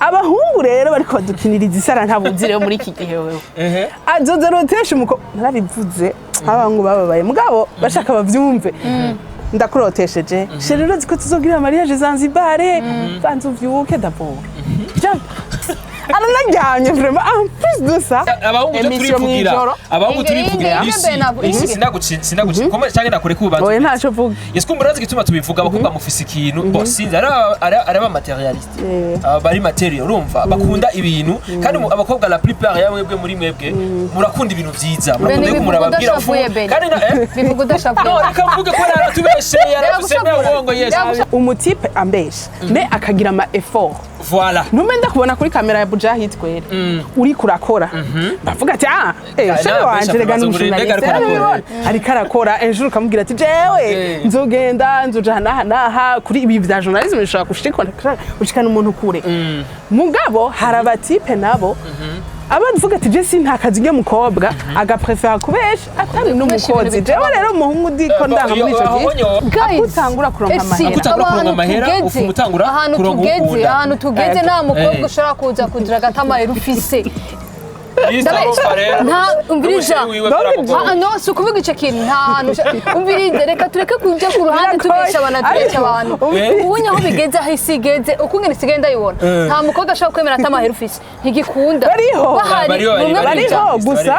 Abahungu rero bariko badukiniriza isara, ntabuzi rero muri iki gihe wewe Ehe. azoza arotesha umukobwa. Narabivuze, abahungu bababaye, mugabo bashaka bavyumve. Ndakurotesheje, chéri, urazi ko tuzogira mariage Zanzibar? Banza uvyuke d'abord. Aranaryamye vraiment, en plus de ça Abahungu cyo émission turivugira. mw'ijoro. Abahungu Inge, turivugira. inge, Isi Benabo, isi inge. sinaguci koma cyangwa nakureka ububanza. Oya, ntaco vuga. Yes, kumbe urazi igituma tubivuga? Abakobwa mufise ikintu, bo sinzi, ari aba matérialiste. Bari matériel, urumva bakunda ibintu kandi abakobwa, la plupart ya mwebwe, muri mwebwe murakunda ibintu vyiza, murakunda Beni, yuko bivuga murababwira udashavuye, Beni. kandi na Bivuga udashavuye. No, reka mvuge ko yaratubesheye, yaradusemeye ubwongo, yes. Umu type ambesha mais akagira ama effort. Voilà. Ntume ndakubona kuri kamera ya Bujahid kwera uriko urakora, bavuga ati: "Ah, eh, Ya, chéri nawe wanje mbesha rega ni kubanza umu journaliste." urebe, ariko arakora. Ariko arakora. Ejo ukamubwira ati: "Jewe nzogenda, nzoja naha naha kuri ibi vya journalisme." Bishobora gushikana umuntu kure. Mugabo hari aba type nabo abavuga ati: "Je nta kazi ujya mukobwa," agaprefera kubesha atari n'umukozi. Jewe rero umuhungu ndiko ndanga muri ico gihe Guys, akutangura kuronka esi, amahera. Akutangura kuronka ahantu amahera, tugeze, ufuma utangura ahantu kuronka tugeze, uwukunda. ahantu tugeze, nta mukobwa ushobora kuza kugira atamahera ufise. Urumva rero, Nta umviriza. n'umu chéri wiwe baramugoye. Ah, no, si ukuvuga ico kintu, nta hantu umvirize, reka tureke kuja ku ruhande Biragoye. tubesha abantu, tubesha Ariko, abantu. Ubunye aho bigeze, aho isi igeze, ukungene isigaye ndayibona, nta mukobwa ashobora kwemera atamahera ufise, ntigikunda. Bariho. Bahari. Bariho, Bumwe bariho. Bariho gusa.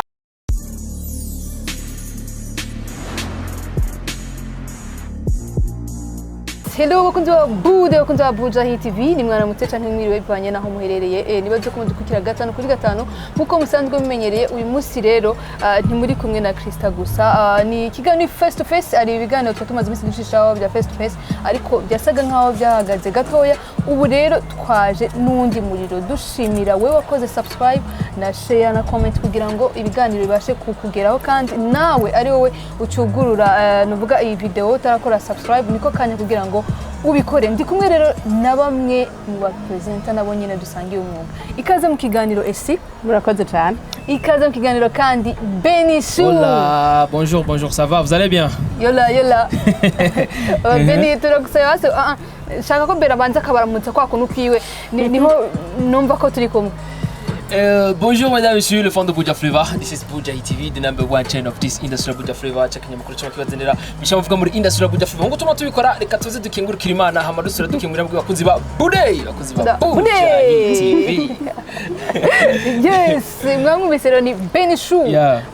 Hello bakunzi ba Bude, bakunzi ba Buja Hit TV, ni mwaramutse canke mwiriwe bivanye naho muherereye. Nibaze ko mudukurikira gatanu kuri gatanu nkuko musanzwe mumenyereye. Uyu munsi rero ntimuri kumwe na Krista gusa. Ni ikiganiro face to face. Ari ibiganiro tuba tumaze iminsi dushishaho bya face to face, ariko byasaga nkaho byahagaze gatoya. Ubu rero twaje n'undi muriro. Dushimira wewe wakoze subscribe na share na comment kugira ngo ibiganiro bibashe kukugeraho, kandi nawe ari wowe ucugurura nuvuga iyi video utarakora subscribe, niko kanya kugira ngo ubikore. Ndi kumwe rero na bamwe mu bapresenta nabo nyine dusangiye umwuga. Ikaze mu kiganiro esi. Murakoze cyane. Ikaze mu kiganiro kandi Benishu. Hola, bonjour, bonjour, ça va, vous allez bien? Yola yola. Beni, turagusaba basi, shaka ko mbere abanza akabaramutsa kwa kuntu kwiwe. Niho numva ko turi kumwe. Bonjour mesdames, messieurs, le fan de Buja Flavor. This is Buja TV, the number one channel of this industry of Buja Flavor. Chakinyamakuru cyo kibazanira bisha muvuga muri industry of Buja Flavor. Ngo tuma tubikora, reka tuze dukingurukira Imana, hama dusura dukingurira bwe bakunzi ba Budey, bakunzi ba Buja Budey. TV. Yes, mwamwumvise rero ni Benishu.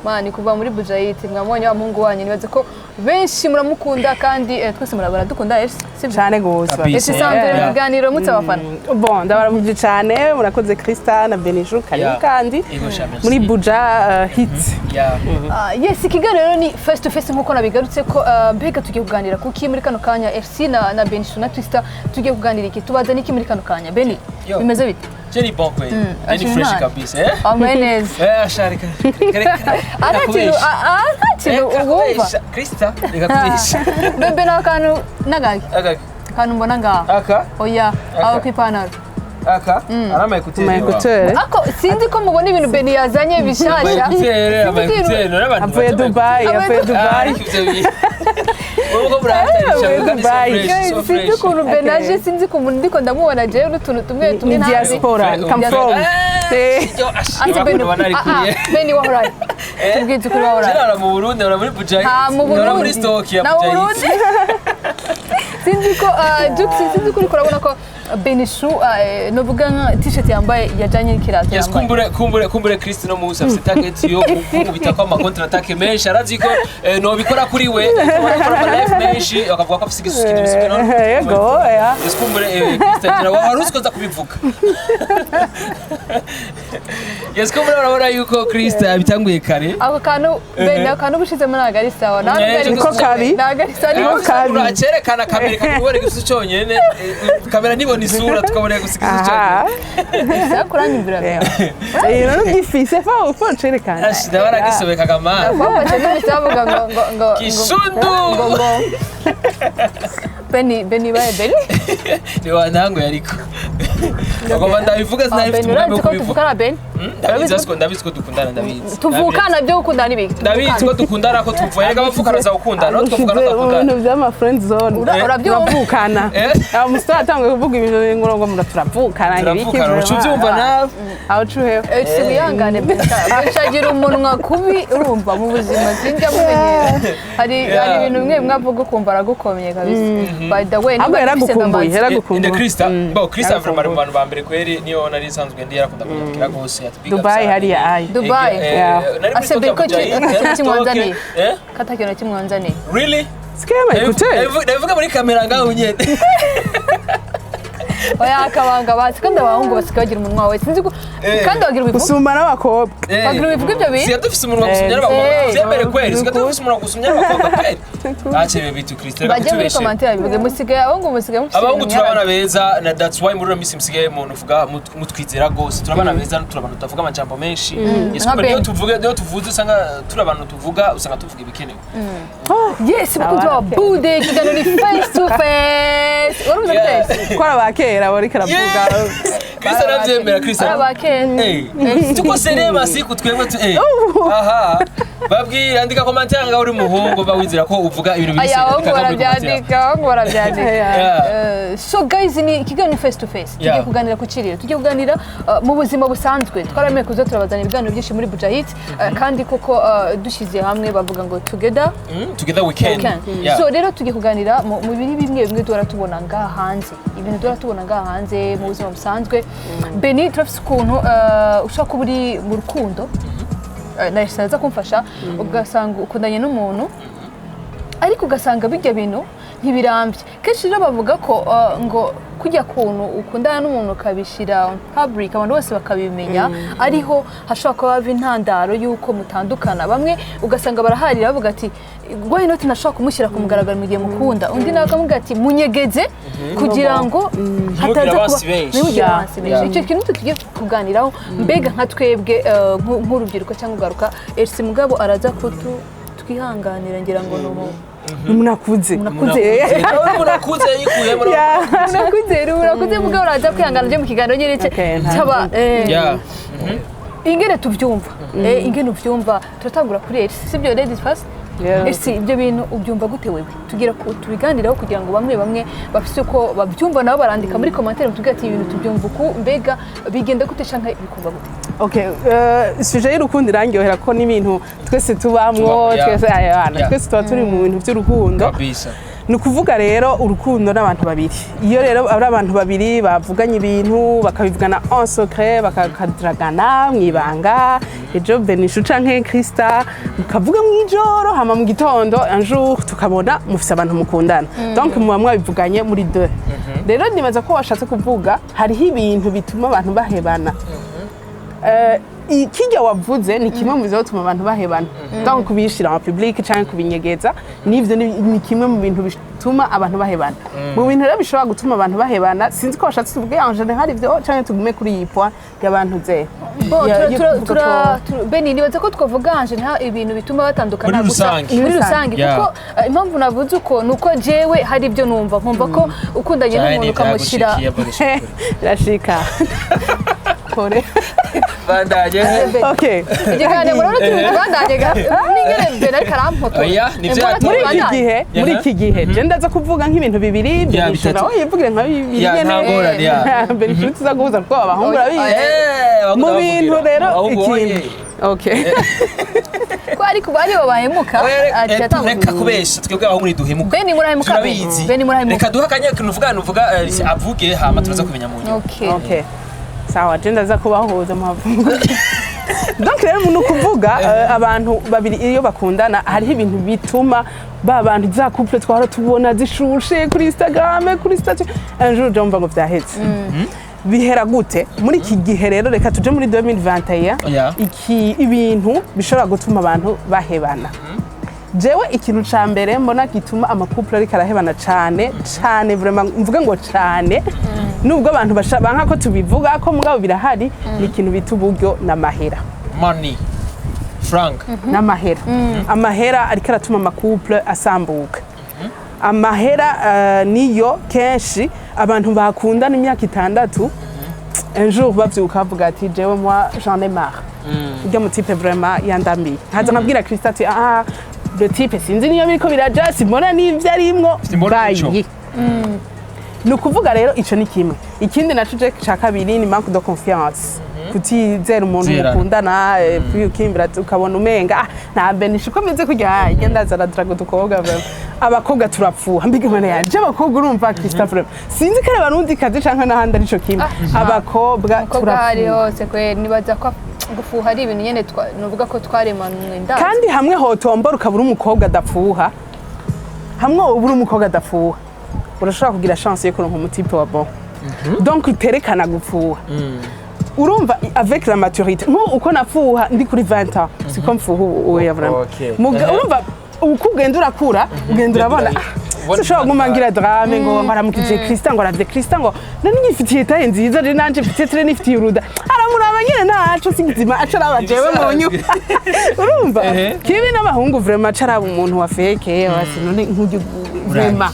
Mani kuva muri Bujayiti, mwamubonye wa muhungu wanyu. Nibaze ko benshi muramukunda kandi twese murabara dukunda ese, sibyo? Cyane gose. Kabisa. Ese sanzwe Yeah. mu biganiro mutse abafana. Bon, ndabaramukije cyane. Murakoze Krista na Benishu, karibu kandi Ego sha, merci. muri Buja Hit. Ah, yes, ikiganiro rero ni face to face nkuko nabigarutse ko mbega tugiye kuganira kuki muri kano kanya? FC na Benishu na Krista, tugiye kuganira iki? Tubaza niki muri kano kanya? Beni, Yo. bimeze bite? Jenny, bon kweli. Jenny Ashima fresh Imana. kabisa, eh? Wambaye neza. Eh, sha, reka reka reka. Ah, nta kintu, nta kintu wumva. Krista, reka kubesha. Bebe, n'akantu n'agaki Aka akantu mbona ngaha. Aka Oya, aho ku ipantaro. Aka ari ama écouteurs. Ama écouteurs. Ako sinzi ko mubona ibintu Beni yazanye bishasha. Ama écouteurs, ama Sinzi écouteurs, none abantu Avuye bazi ama Dubai, Avuye avuye Ah, Dubai. ariko ivyo wowe ko murahatarisha Avuye kandi so Dubai. fresh, so Sinzi fresh. ukuntu Beni aje, sinzi ukuntu ndiko ndamubona jewe n'utuntu tumwe tumwe Ni ntazi. diaspora come from. Yo, ash, Ati Beni, bakunda banarikuriye. Beni wahoraye, tubwize ukuri, wahoraye. Nahora mu Burundi, nahora muri Bujayi. Ha, mu Nahora muri Burundi. stock ya Na mu Bujayi. Burundi. Sinzi ko Jux, sinzi ko uriko urabona ko Benishu novuga nka t-shirt yambaye yajanye n'ikirato Yes, yambaye. kumbure kumbure kumbure Chris no musa afite target yo gukubita kwa ama contre attaque menshi, arazi ko nobikora kuri we akora ama live menshi akavuga ko afise igisusu kinini sibyo none. Yego, ya. Yes, kumbure Chris agira wari uzi ko nza kubivuga. Yes, kumbure urabona yuko Chris yabitanguye kare. Ako kantu Beni, ako kantu ubushizemo ntabwo ari sawa. Ntabwo ari Niko kabi. Ntabwo ari sawa. Niko kabi. Uracerekana kamera ikakubona igisusu cyonyene, kamera ntibona isura, tukabona gusa igisusu Aha. cyonyene. Sawa, kuranyumvira. Eh, none ugifise fo cerekana. Ashi, ndabona gisobeka kamara. Bafashe n'ibisa bavuga ngo Kisundu. ngo Beni, Beni baye Beni. Ni wantanguye ariko. Bagomba ndabivuga, sinari mfite Ben, umugambi wo urazi ko kubivuga. tuvukana, Ben? Ndabizi ko, ndabizi ko dukundana, ndabizi. Tuvukana byo gukundana n'ibiki? Ndabizi ko dukundana, ko tuvuye rega abavukana baza gukundana, no twavukana Ushize mu tudakundana. bintu vy'ama friend zone. Urabyumva? Turavukana. Aho umusore atanguye kuvuga ibintu ngo ngo turavukana ibiki. Turavukana, uca ubyumva nawe. Aho ucuheho. Si wihangane, Benshi. Benshi agira umunwa kubi, urumva mu buzima sinjya mumenyera. Hari hari ibintu bimwe bimwe avuga ukumva aragukomye kabisa. By the way, Ahubwo niba dufise yaragukumbuye. n'amazi- Yaragukumbuye. Inde Krista, bo Krista Yaragukumbuye. vraiment ari mu bantu ba mbere kweri, niyo nari nsanzwe ndi yarakunda kunyandikira gose ati big up Dubai sana. hariya ayi. Dubai. Yeah. Nari muri Ase stock ya Beko Bujayi, nari muri kimwanzaniye. stock, eh? Kata kintu kimwanzaniye. Really? Sikema écoutez. Ndabivuga muri kamera ngaho nyene. Oya, akabanga bazi kandi abahungu basigaye bagira umunwa we, sinzi ko kandi bagira ubivuga. Gusumba n'abakobwa. Bagira ubivuga ibyo bintu. Siga dufise umunwa gusumya n'abakobwa. Vyemere kweri, siga dufise umunwa gusumya n'abakobwa kweri. Ache bitu Krista, reka Bajye muri kutubeshe. commentaire bivuge, musigaye abahungu musigaye mufise Abahungu ibintu turabana beza na that's why muri ino minsi musigaye umuntu uvuga mutwizera gose. Turabana beza, turi abantu tutavuga amajambo menshi. Yes, Nka kuko niyo Ben. tuvuga, niyo tuvuze usanga turi abantu tuvuga, usanga tuvuga ibikenewe. Yes, bakunzi ba Bude, ikiganiro ni face to face. Wari uzi gute? Ko abakera bariko aravuga. Krista aravyemera, Krista. Abakera. Tuko sere masiku twebwe tu aha babwira, andika commentaire ngaho uri muhungu ba wizera ko uvuga ibintu biri Aya, sérieux. abahungu Andika ngaho muri commentaire. barabyandika, abahungu barabyandika. Yeah. So guys, ni ikiganiro face to face. Tugiye kuganira ku kiriro, tugiye kuganira mu buzima busanzwe. Twaramenye kuza turabazana ibiganiro byinshi muri Bujahit, kandi koko dushyize hamwe bavuga ngo together Together we can. we can. Yeah. So rero tugiye kuganira mu biri bimwe bimwe duhora tubona ngaha hanze, ibintu duhora tubona ngaha hanze mu buzima busanzwe. Beni, turafise ukuntu ushobora kuba uri mu rukundo, na aza kumfasha, ugasanga ukundanye n'umuntu ariko ugasanga bijya bintu ntibirambye. Kenshi rero bavuga ko ngo kujya kuntu ukundana n'umuntu ukabishyira on public, abantu bose bakabimenya, ariho hashobora kuba hava intandaro y'uko mutandukana. Bamwe ugasanga baraharira bavuga ati why not, nashobora kumushyira ku mugaragaro mu gihe mukunda. Undi nawe akamubwira ati munyegeze kugira ngo hataza kuba abansi benshi. Ntimugire Yeah. abansi benshi. Icyo kintu tugiye kuganiraho, mbega nka twebwe nk'urubyiruko cyangwa ugaruka, Elsie mugabo araza kutu twihanganira, ngira ngo ni ubu Umuntu akuze. Umuntu Nawe umuntu akuze yikuyemo. Yeah. Urakuze, urakuze mugabo uraza kwihangana byo mu kiganiro nyine Okay, nta- cyaba Yeah. ingene tubyumva, ingene ubyumva. Turatangura kuri Elsie, sibyo? Ladies first. Yeah. Elsie, ibyo bintu ubyumva gute wewe? Tugira ku tubiganireho kugira ngo bamwe bamwe bafise uko babyumva nabo barandika muri commentaire, mutubwire ati ibintu tubyumva uku, mbega bigenda gute canke bikorwa gute? Okay, sujet y'urukundo irangyohera ko n'ibintu twese tubamwo. Tuba- yeah. Twese ayana twese tuba turi mu bintu by'urukundo. Kabisa. Ni ukuvuga rero urukundo n'abantu babiri, iyo rero ari abantu babiri bavuganye ibintu, bakabivugana en secret, bakadragana mu ibanga, ejo Benishu canke Krista mukavuga mu ijoro, hama mu gitondo un jour tukabona mufise abantu mukundana, donc muba mwabivuganye muri deux. Rero nibaza ko washatse kuvuga hariho ibintu bituma abantu bahebana. Ikijya wavuze ni kimwe mu bizatuma abantu bahebana, donc kubishira en public canke kubinyegeza, nivyo ni kimwe mu bintu bituma abantu bahebana. Mu bintu rero bishobora gutuma abantu bahebana, sinzi ko washatse tuvuge en général ivyo canke tugume kuri iyi point y'abantu ze Bo, yo kuvuga Beni, nibaza ko twavuga anje nta ibintu bituma batandukana Muri gusa rusange. muri rusange, Yeah. kuko impamvu navuze uko ni uko jewe hari ibyo numva nkumva ko ukundanye n'umuntu ukamushyira Birashika kore. Bandanye. Okay. Ikiganiro murabona turi tubandanye ga n'ingene Beni ariko arampotora. Oya, nivyo Mbona yatumye. Muri iki tubandanye. gihe, muri iki gihe je ndaza kuvuga nk'ibintu bibiri, Yeah, Benishu bitatu. nawe yivugire nka bibiri Yeah, nyene. nta ngorane, yeah. Benishu tuza guhuza kuko abahungu urabizi. Eh, Mu bintu rero ahubwo ikintu, okay. Ko ariko bari bo bahemuka ati reka kubesha, twebwe abahungu ntiduhemuka. Beni murahemuka, Beni. Turabizi. Beni murahemuka. Reka duhe akanya nuvuga avuge, hama turaza kumenya mu nyuma. Okay. Okay. Sawa, je ndaza kubahuza muhavuga. Donc rero ni ukuvuga abantu babiri iyo bakundana hariho ibintu bituma ba bantu za couple twahora tubona zishushe kuri Instagram, kuri statut, un jour jomva ngo vyaheze. Bihera gute muri iki gihe rero? Reka tuje muri 2021. Iki ibintu bishobora gutuma abantu bahebana, jewe ikintu ca mbere mbona gituma ama couple ariko arahebana cane cane, vraiment mvuge ngo cane, nubwo abantu banka ko tubivuga ko, mugabo birahari, ni ikintu bita uburyo n'amahera. Money, frank. N'amahera. Amahera ariko aratuma ama couple asambuka. Amahera niyo kenshi abantu bakundana imyaka 6. Un jour bavyuka bavuga ati: "Jewe, moi, j'en ai marre, urya mutipe vraiment yandambiye." Nkaza nkabwira Krista ati: "Ah, le type, sinzi niyo biriko biraja, simbona n'ivyo arimwo." Simbona ico. Bayi. Ni ukuvuga rero ico ni kimwe. Ikindi naco je ca kabiri ni manque de confiance, kutizera umuntu Zerana. mukundana. Puis ukimbira ukabona umenga ah, nta benisha uko ameze kurya igenda ndaza aradraga udukobwa. Vraiment abakobwa turapfuha. Mbiga imana yanje, abakobwa, urumva Krista, vraiment sinzi ko ari abarundi kazi canke n'ahandi arico kimwe, abakobwa Umukobwa hari turapfuha. hose kweri. Nibaza ko gufuha ari ibintu nyene nuvuga ko twaremanwe, ndazi. Kandi hamwe hotombora ukabura umukobwa adapfuha, hamwe ubura umukobwa adapfuha, urashobora kugira chance yo kuronka umutipe wa bon. Donc uterekana gupfuha, urumva, avec la maturité. Nk'ubu uko napfuha ndi kuri 20 ans siko mfuha ubu, oya, vraiment. Urumva uko ugenda urakura, ugenda urabona Ubona. Sinshobora kuguma ngira drame ngo aramukije Krista, ngo aravye Krista, ngo none ngifitiye taille nziza, je nanje mfite nifitiye uruda, aramuraba nyene ntaco singizima, aca araba jewe mu nyuma, urumva. Kibi n'abahungu vraiment, aca araba umuntu wa fake basi none nk'uyu vraiment.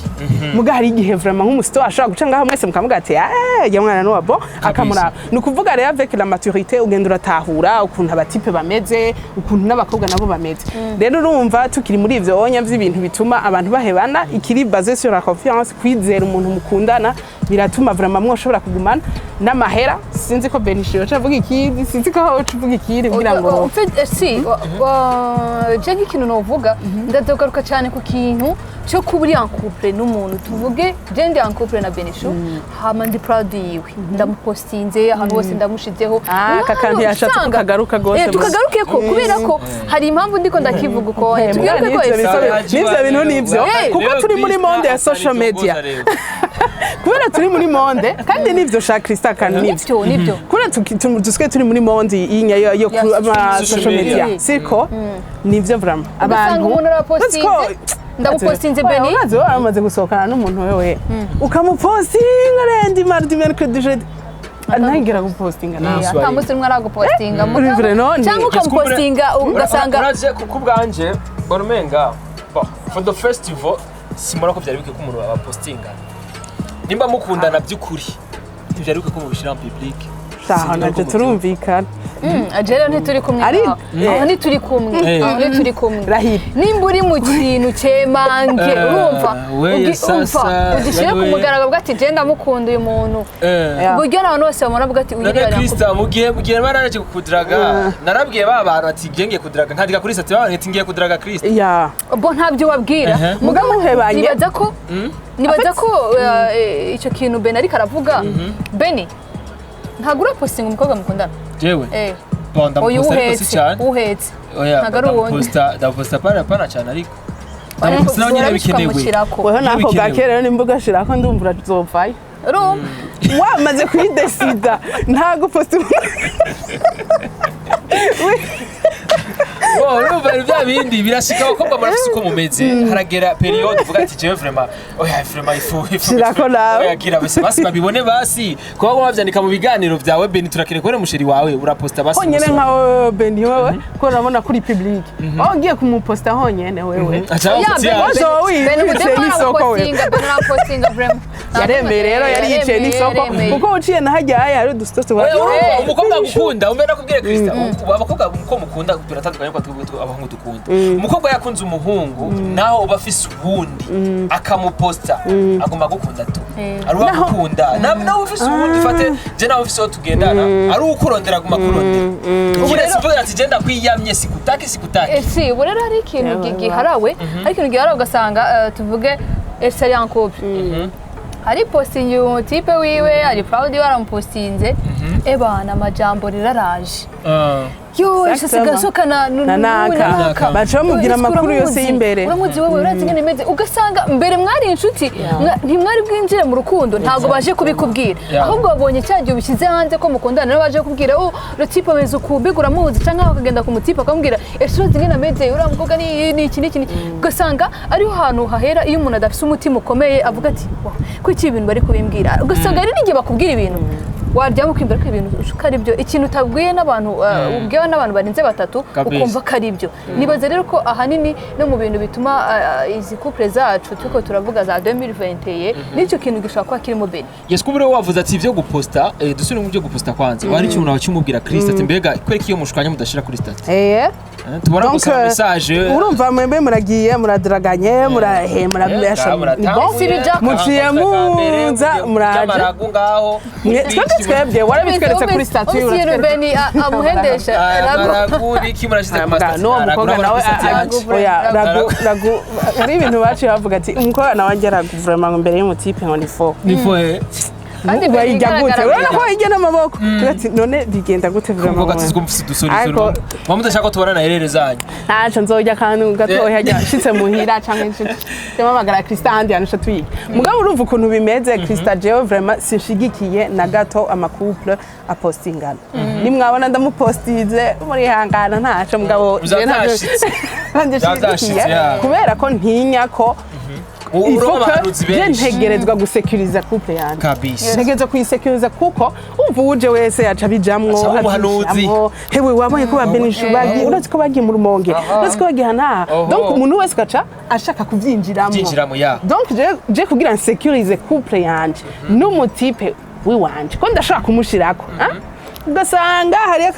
Muga hari igihe vraiment nk'umusito ashobora guca ngaho mwese mukamuga ati: "Ah, ya mwana nuwa bon", akamuraba. Ni ukuvuga rero avec la maturité ugenda uratahura ukuntu abatipe bameze, ukuntu n'abakobwa nabo bameze. Rero urumva tukiri muri ivyo onya vy'ibintu bituma abantu bahebana, ikiri basé sur la confiance, kwizera umuntu mukundana, biratuma vraiment mwoshobora kugumana. N'amahera, sinzi ko Benisho yoca avuga ikindi, sinzi ko woca uvuga ikindi kugira ngo En fait, si je nk'ikintu novuga, ndazogaruka cyane ku kintu cyo kuba uri en couple n'umuntu. Tuvuge je ndi en couple na Benishu, hama ndi proud yiwe, ndamupostinze ahantu hose, ndamushizeho. Ah, aka kantu yashatse ko kagaruka gose. Tukagaruke ko kubera ko hari impamvu ndiko ndakivuga uko. Tugaruke ko N'ivyo n'ivyo bintu nivyo, kuko turi muri monde ya social media, kubera turi muri monde, kandi nivyo sha Krista, kandi nivyo. Nibyo, nibyo. Kubera dusigaye turi muri monde y'inya yo ku Ya ma social social media, media. siko nivyo vraiment. Ugasanga umuntu arapostinze, ndamupostinze Beni. Urazi waramaze gusohokana n'umuntu wewe, ukamupostinga lundi, mardi, mercredi, jeudi, ntagira gupostinga nawe. Ata munsi umwe aragupostinga. Uri vrai none. Cyangwa ukamupostinga ugasanga uraje ku bwanje mbona umenga, bon, for the festival simbona ko byari bikwiye ko umuntu abapostinga. Nimba mukundana by'ukuri, ntibyari bikwiye ko mubishyira en public. Shaho naje turumvikana. Rero ntituri kumwe aho. Aho ntituri kumwe. Aho ntituri kumwe. Rahira. Nimba uri mu kintu cemange, urumva, we umva, sasa, ugishyire ku we. mugaragaro bwa ati: "Je ndamukunda uyu muntu", ku buryo n'abantu bose bamubona bavuga ati: "Uyu None ni Krista, mu gihe naraje kukudiraga, narabwiye ba bantu ati: "Ngiye ngiye kudiraga", nkandika kuri statut ba bantu ati: "Ngiye kudiraga Krista." Ya. Bo ntabyo ubabwira. Muga muhebanye. Nibaza ko icyo kintu Beni ariko aravuga, Beni, ntabwo urapostinga umukobwa mukundana? Jewe? Eh. Bon, Oya. ndamuposta ariko si Uhetse cyane. Uhetse. Oya. Ntabwo ari uwundi. Ndamuposta pana cyane, ariko ndamuposta nawe nyine bikenewe. Ukamushyirako. Weho nako Bikenewe. gake rero nimba ugashirako ndumva urazovayo. Urumva. Wamaze kuyidesida, nta guposta. Bo, urumva bya bindi birashika, abakobwa murafise uko mumeze. Haragera période uvuga ati: "Jewe vraiment, oya, vraiment ifu Shirako nawe. Oya, gira basi, basi babibone basi." Kuba wavyandika mu biganiro vyawe: "Beni, turakeneye kubona umusheri wawe", uraposta basi. Honyene. Umusore. Nka wewe Beni, wewe ko urabona kuri public aho ugiye kumuposta honyene wewe. Aca Oya, avuga Beni- ati, Wowe Beni wicaye Budema n'isoko wewe. arapostinga, Beni arapostinga vraiment. Yaremeye rero, yari yicaye n'isoko. Yaremeye. Kuko uciye nahajyaye hari udusito. Oya, urumva Eh. umukobwa agukunda, umbe nakubwire Krista, abakobwa uko mukunda biratandukanye nuko twebwe abahungu dukunda. Umukobwa yakunze umuhungu, naho uba afise uwundi akamuposta, agomba gukunda tu. Ari uwagukunda nawe ufise uwundi, fate je nawe ufise uwo tugendana, ari uwukurondera, aguma kurondera. Kiretse uvuga ati: "Je ndakwiyamye, sikutaki, sikutaki." Si ubu rero hari ikintu giharawe, hari ikintu giharawe ugasanga tuvuge ese ari en couple, hari postingi umutipe wiwe, ari proud yiwe, aramupostinze, ebana amajambo riraje yo. Exactement. Sigasokana. Na naka. Baca bamubwira amakuru yose y'imbere. Uramuzi wowe, urazi ingene imeze, ugasanga mbere mwari inshuti, ntimwari bwinjire mu rukundo, ntabwo baje kubikubwira. Ahubwo babonye cya gihe ubishyize hanze ko mukundana, nabo baje kubwira: "Oh, le type ameze uku, mbega uramuzi?" Cyangwa bakagenda ku mutipe akamubwira: "Ese urazi ingene ameze? Uriya mukobwa ni iki n'iki n'iki." Ugasanga ariho hantu hahera iyo umuntu adafite umutima ukomeye avuga ati: "Wow, kuki ibi bintu bari kubimbwira?" Ugasanga hari n'igihe bakubwira ibintu. Waryama ukimbera ko ibintu ko ari byo, ikintu utabwiye n'abantu, ubwiwe n'abantu barenze batatu, ukumva ko ari byo. Nibaza rero ko ahanini no mu bintu bituma izi couple zacu turiko turavuga za 2021, n'icyo kintu gishobora kuba kirimo, Beni. Yes, kuba rero wavuze ati ibyo guposta, dusubire mu byo guposta kwanza. Wari ikintu nawe kimubwira Christ ati mbega kwereka iyo mushwanya mudashira kuri statut? Tubona Donc, gusa message. Urumva mwembe muragiye, muradraganye, murahe, murabesha, ni bon. Si ibijako. Muciye muza muraje. Amaragu ngaho. Twebwe warabitweretse kuri statut. Usiru. Uratwereka. Beni amuhendesha rago. Amaragu biki murashize ku ma statut? N'uwo mukobwa nawe Ragu, oya, ragu. Ragu, ragu, hari ibintu baciye bavuga ati umukobwa nawe ajya ragu vraiment imbere y'umu type ngo ni faux. Ni faux. Kandi Beni Bayijya gute? igaragara. Urabona ko bayijya n'amaboko. Tuvuga ati none bigenda gute vraiment? Kuvuga ati mufise udusori. Ariko- Mwa mudashaka ko tubona na erere zanyu. Ntaco nzorya akantu gatoya nshitse muhira canke nshitse mpamagara Krista ahandi hantu nca tuyiga. Mugabo urumva ukuntu bimeze, Krista, jewe vraiment sinshigikiye na gato ama couple apostingana. Nimwabona ndamupostize murihangana, ntaco, mugabo Bizaba jewe ntabyo- vyashitse. ntabyo Bizaba vyashitse, nshigikiye, ya. kubera ko ntinya ko il Uronka faut que abahanuzi je benshi. ntegerezwa gusekuriza couple yanje. Kabisa. Ntegerezwa kuyisekuriza kuko umva uje wese aca abijamwo. Aca aba umuhanuzi. Abyinjiramo. Hewe, wabonye ko ba Benishu bagiye, urazi ko bagiye mu Rumonge, urazi ko bagiye hanaha. Donc umuntu wese ugaca ashaka kubyinjiramo. Kubyinjiramo, ya. Donc je kugira nsekurize couple yanje n'umu type wiwanje ko ndashobora kumushirako, ah? Ugasanga hariyo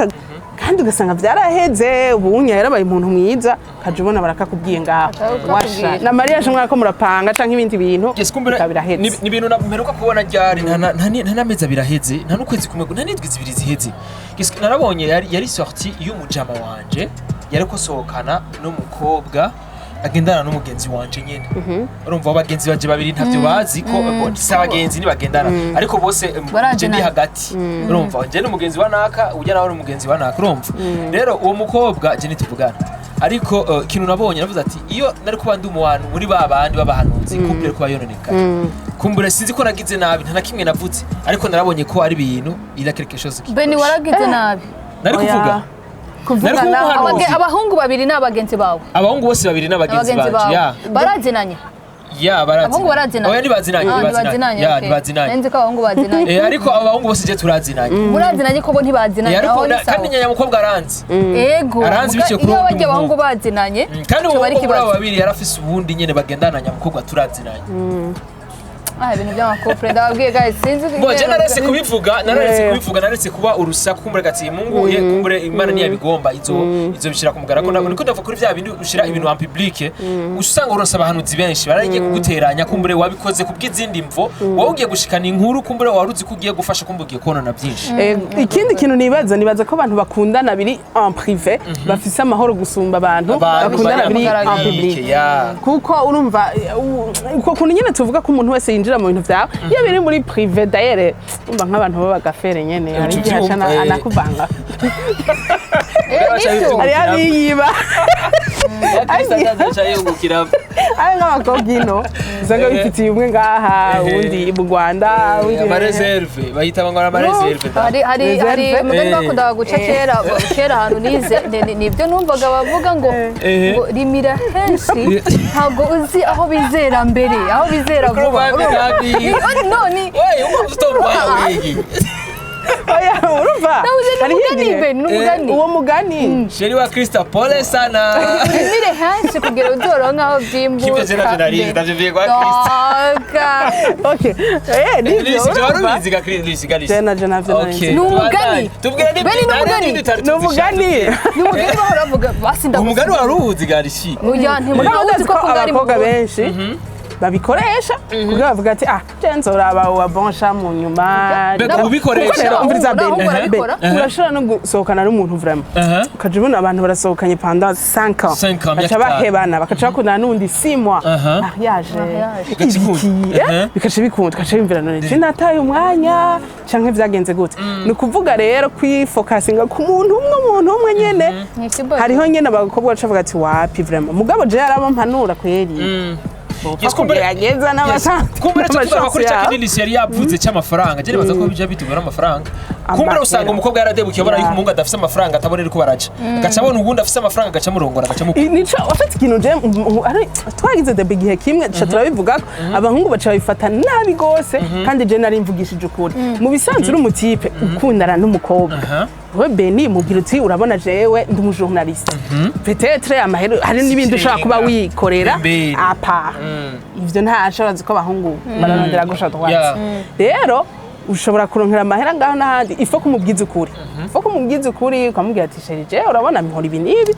kandi ugasanga vyaraheze, ubunya yarabaye umuntu mwiza, ukaja ubona barakakubwiye ngaho. Bakakubwira. Washa na mariage mwarako murapanga canke ibindi bintu, Yes, kumbure bikaba biraheze. Ni ibintu mperuka kubona ryari, nta n'amezi abiri aheze, nta n'ukwezi kumwe, nta n'indwi zibiri ziheze. Yes, narabonye yari sortie y'umujama wanje yariko sohokana n'umukobwa agendana n'umugenzi wanje nyene. Urumva abo bagenzi banje babiri ntavyo bazi ko bo, si abagenzi, ntibagendana, ariko bose Barazinanye. je ndi hagati. Urumva nje n'umugenzi wa naka, ujya nawe n'umugenzi wa naka. Urumva rero uwo mukobwa je ntituvugana, ariko ikintu nabonye navuze ati iyo nari kuba ndi umuhantu muri ba bandi b'abahanuzi, couple kuba yononekaye. Kumbure sinzi ko nagize nabi, nta na kimwe navuze, ariko narabonye ko ari ibintu il y a quelque chose qui Beni, cloche. waragize nabi. Nari Oya. kuvuga. Kuvuga Nari kuba nawe. umuhanuzi. Abahungu babiri ni abagenzi bawe? Abahungu bose babiri n'abagenzi Abagenzi banje. bawe Ya. barazinanye? Ya, barazinanye. Abahungu barazinanye? Oya, ntibazinanye. Ah, Ntibazinanye, ya. okay. Ntibazinanye. Nari nzi ko abahungu bazinanye. Ariko abo bahungu bose je turazinanye. Murazinanye ko bo ntibazinanye? Ariko Aho ni sawa. kandi nyamukobwa aranzi. Ego. Aranzi biciye kuri iyo uwo bajya abahungu muhungu. bazinanye, Kandi uwo coba ari mukobwa muri abo ikibazo. babiri yarafise uwundi nyene bagendana, nyamukobwa turazinanye. Ah, ibintu by'ama couple ndababwiye guys, sinzi. Bo je naretse kubivuga, naretse kubivuga, naretse kuba urusaku. Kumbure gati Mungu ye, kumbure Imana ntiyabigomba, izo bishira ku mugaragaro. Nako niko ndavuga kuri vya bindi ushira ibintu en public, usanga uronsa abahanuzi benshi baragiye kuguteranya. Kumbure wabikoze kubw'izindi mvo, wowe ugiye gushikana inkuru, kumbure wari uzi ko ugiye gufasha, kumbure ugiye konona byinshi. Ikindi kintu nibaza ko abantu bakundana biri en privé bafise amahoro gusumba abantu Abantu bakundana bari biri en en public, public. ya. Kuko urumva uko kuntu nyine tuvuga ko umuntu wese yinjira mu bintu vyawe iyo biri muri privé. D'ailleurs urumva nk'abantu b'abagafere nyene, hari igihe aca anakuvanga. Nivyo. Hari abiyiba. Kristo aca yungukira. Ari nk'abakobwa ino usanga bifitiye umwe ngaha, uwundi mu Rwanda, uwundi Ama réserve bahita ngo ama réserve. Hari Réserve. umugani bakundaga guca kera kera ahantu nize, nibyo numvaga bavuga ngo ngo rimira henshi, ntabwo uzi aho bizera mbere, aho bizera vuba. No ni Wewe uko mtoto wigi. Oya, urumva Nabuze ni hariho umugani. igihe- Be ni umugani. Uwo mugani. Chéri wa Krista, pole sana. Urimire henshi kugira uzoronke aho byimbuka. Kibyo je navyo narize, navyo mvuye kwa Krista. Doka. Okay, nivyo. Lisi, je Urumva? warubizi ga Krista, Lisi ga Lisi. Je na navyo Okay. narize. Ni umugani. Tubwire ni Beni, ni umugani. Ni umugani. Ni umugani bahora bavuga basi. Umugani waruzi ga Lisi. Oya, Mugabo ntimuzi ndazi ko ko akunda ari abakobwa mu benshi babikoresha kugira bavuga ati ah, je nzoraba uwa bonsha mu nyuma. Mbega ubikoresha? Kuko rero umviriza, N'abahungu Ben, barabikora. Ben, urashobora no gusohokana n'umuntu vraiment, ukaja ubona abantu barasohokanye pendant 5 ans, 5 ans, baca imyaka itanu. bahebana, bakaca bakundana n'uwundi 6 mois, mariage. Mariage. Bigaca Ibiki, ikunda. Bikaca bikunda, ukaca wiyumvira none je nataye umwanya canke vyagenze gute? Ni ukuvuga rero kwifokasinga ku muntu umwe, umuntu umwe nyene. Ni ikibazo. Hariho nyene abakobwa baca bavuga ati wapi vraiment, mugabo je yaraba mpanura kweri. Yes, kumbure- Kugerageza Kumbure cyo tugaruka kuri cya n'amachance. kinini Lisi yari yavuze cy'amafaranga. Je nibaza ko bija bituwe n'amafaranga. Kumbura usanga Amahera. umukobwa yaradebukiye abona yuko umuhungu adafise amafaranga, atabona iriko baraca, agaca abona uwundi afise amafaranga, agaca amurongora, agaca amukunda. Nico wafite ikintu je twagize débat igihe kimwe, duca turabivugako, abahungu baca babifata nabi gose, kandi je nari mvugishije ukuri. Mu bisanzwe uri umu type ukundana n'umukobwa, we Beni, mubwira uti: "Urabona, jewe ndi umu journaliste, peut-être amahera hari n'ibindi ushobora kuba wikorera." Pembeni. Apa ivyo ntashobora ko abahungu bararondera gauche à droite. Rero ushobora kuronkera amahera ngaho n'ahandi, ifo kumubwiza ukuri, ifo kumubwiza ukuri, ukamubwira ati: "Chéri, je urabona nkora ibi n'ibi,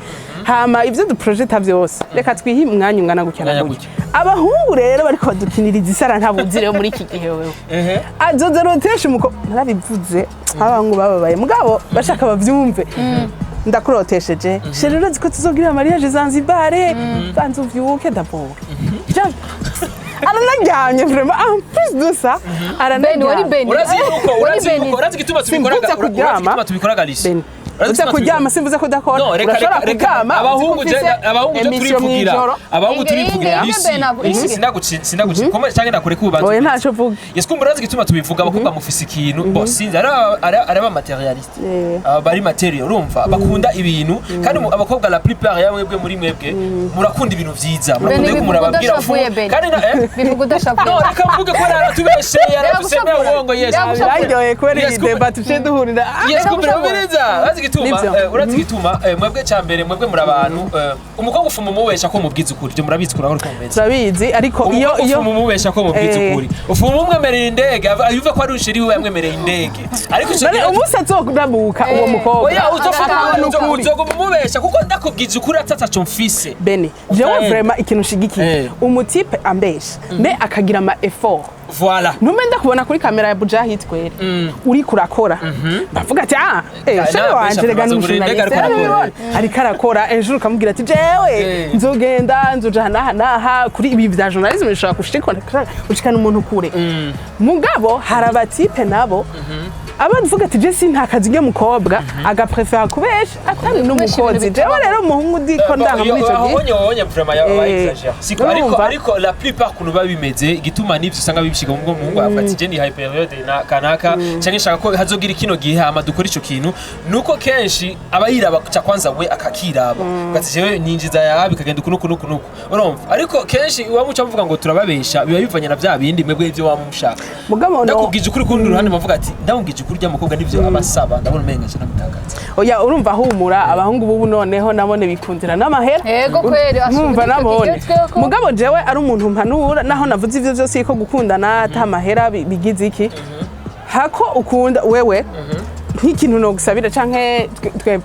hama ivyo duprojeta vyose reka twihe umwanya ungana gutya na Umwanya gutya." Abahungu rero bariko badukiniriza isara, ntabuzi rero muri iki gihe wewe azoza rotesha umukobwa. Narabivuze, abahungu bababaye, mugabo bashaka bavyumve: "Ndakurotesheje chéri, urazi ko tuzogira mariage Zanzibar, banza uvyuke d'abord." Aranaryamye vraiment, en plus de ça Beni wari aranaryamye. Beni Urazi yuko wari urazi Beni. yuko urazi igituma tubikoraga Simvuze urazi kuryama. igituma tubikoraga Lisi. Beni, Urazi uze igituma kuryama, simvuze ko udakora. No, reka Urashobora reka reka kuryama uzi ko abahungu je ufise abahungu je émission turivugira mw'ijoro. abahungu Inge, turivugira inge, Lisi. Beni, abo- Lisi inge. sinaguci koma cyangwa ndakureka ububanza. Oya, ntacyo uvuga. Yes, kumbe urazi igituma tubivuga, abakobwa mufise ikintu bo sinzi ari aba matérialiste, aba bari matériel, urumva bakunda ibintu, kandi abakobwa la plupart ya mwebwe muri mwebwe murakunda ibintu vyiza, murakunda Beni, yuko bivuga murababwira udashavuye, Beni. kandi Bivuga udashavuye. No, reka mvuge ko yaratubesheye, yaradusemeye Yagushavura. ubwongo, yes. Yagushavura. Biraryoheye kubera Yes, iyi kumbe- débat tuciye duhurira. Yes, kumbe Yagushavura. ubiriza urazi igituma Nivyo. urazi igituma mwebwe ca mbere mwebwe muri abantu, umukobwa ufuma umubesha ko mubwiza ukuri, ibyo murabizi kurahora uko mumeze. Turabizi, ariko iyo Umukobwa iyo ufuma umubesha ko mubwiza ukuri, ufuma umwemerera indege, yumva ko ari ushiri wiwe yamwemereye indege, ariko ico None gihe umunsi azorabuka uwo mukobwa oya, uzofuma akabona ukuri. Uzoguma umubesha kuko ndakubwiza ukuri atataco mfise. Beni, jewe Utaenda. vraiment ikintu nshigikiye, umu type ambesha mais akagira ama effort. Voilà. Ntume ndakubona kuri kamera ya Bujahid kweri uriko urakora, bavuga ati: "Ah, chéri nawe wanje rega ni mbesha umu journaliste, ariko arakora." ariko arakora." Un jour ukamubwira ati: "Jewe nzogenda nzoja naha naha kuri ibi vya journalisme, bishobora gushikana umuntu kure." Mugabo hari aba type nabo abavuga ati: "Je nta kazi ryo mukobwa," agaprefera kubesha atari n'umukozi. Ibintu Jewe rero umuhungu ndiko ndanga muri ico gihe. Onye onye vraiment yaba exagère siko, ariko Urumva? ariko la plupart kuntu biba bimeze, igituma n'ivyo usanga bibishiga mu muhungu avuga ati: "Je ni high période na kanaka canke nshaka ko hazogira kino gihe hama dukora ico kintu," nuko kenshi aba yiraba ca kwanza, we akakiraba ati: "Jewe ninjiza ya bikagenda uku nuku nuku nuku," urumva? Ariko kenshi iwa muca muvuga ngo turababesha, biba bivanye na vya bindi mwebwe ivyo waba mushaka. Mugabo no Ndakubwije ukuri, kurundi ruhande muvuga ati: "Ndamubwije ukuri rya mukobwa nivyo abasaba, ndabona umenga nca ndamutakaza." Oya, urumva humura, abahungu bubu noneho nabone bikundira n'amahera. Yego kweri, Mwumva nabone kigezweho ko- mugabo jewe ari umuntu mpanura, naho navuze ivyo vyose ko gukundana ata mahera bigize iki, hako ukunda wewe nk'ikintu nogusabira canke twebwe,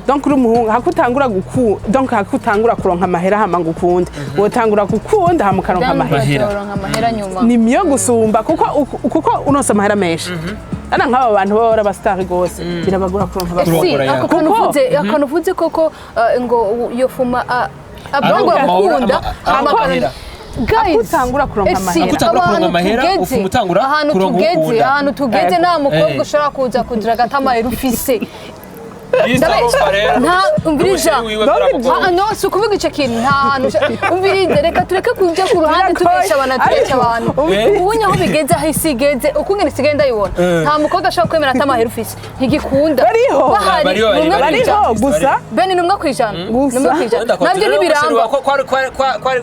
donc uri umuhungu, hako utangura guku donc hako utangura kuronka amahera hama ngo ukunde, wotangura gukunda hama ukaronka amahera. Mahera. Uronka amahera nyuma. Ni miyo gusumba, kuko unonse amahera menshi ana nk'aba bantu baba bari abasitari rwose, birabagora kuronka abasitari. Kurongora Si, ya. ako kantu Kuko- uvuze, akantu uvuze koko, ngo iyo fuma abangura Aronka gukunda amahera, hama amahera. Guys, Ako utangura kuronka esi, amahera. Ako utangura kuronka ahantu amahera, tugeze, ufuma utangura ahantu kuronka tugeze, ukunda. ahantu tugeze, nta mukobwa ushobora kuza kugira agata amahera ufise. Nta umvirija. Ah, no, si ukuvuga icyo kintu, nta hantu umvirize, reka tureke kujya ku ruhande tubesha abantu, tubesha abantu. Ubunye aho bigeze, aho isi igeze, ukungene isigaye ndayibona, nta mukobwa ashobora kwemera ata amahera ufise, ntigikunda. Bariho. Bahari Bariho, ni umwe bariho. ku ijana. Bariho gusa. Beni, ni 1%. Gusa. Ni 1%, nabyo ntibiramba.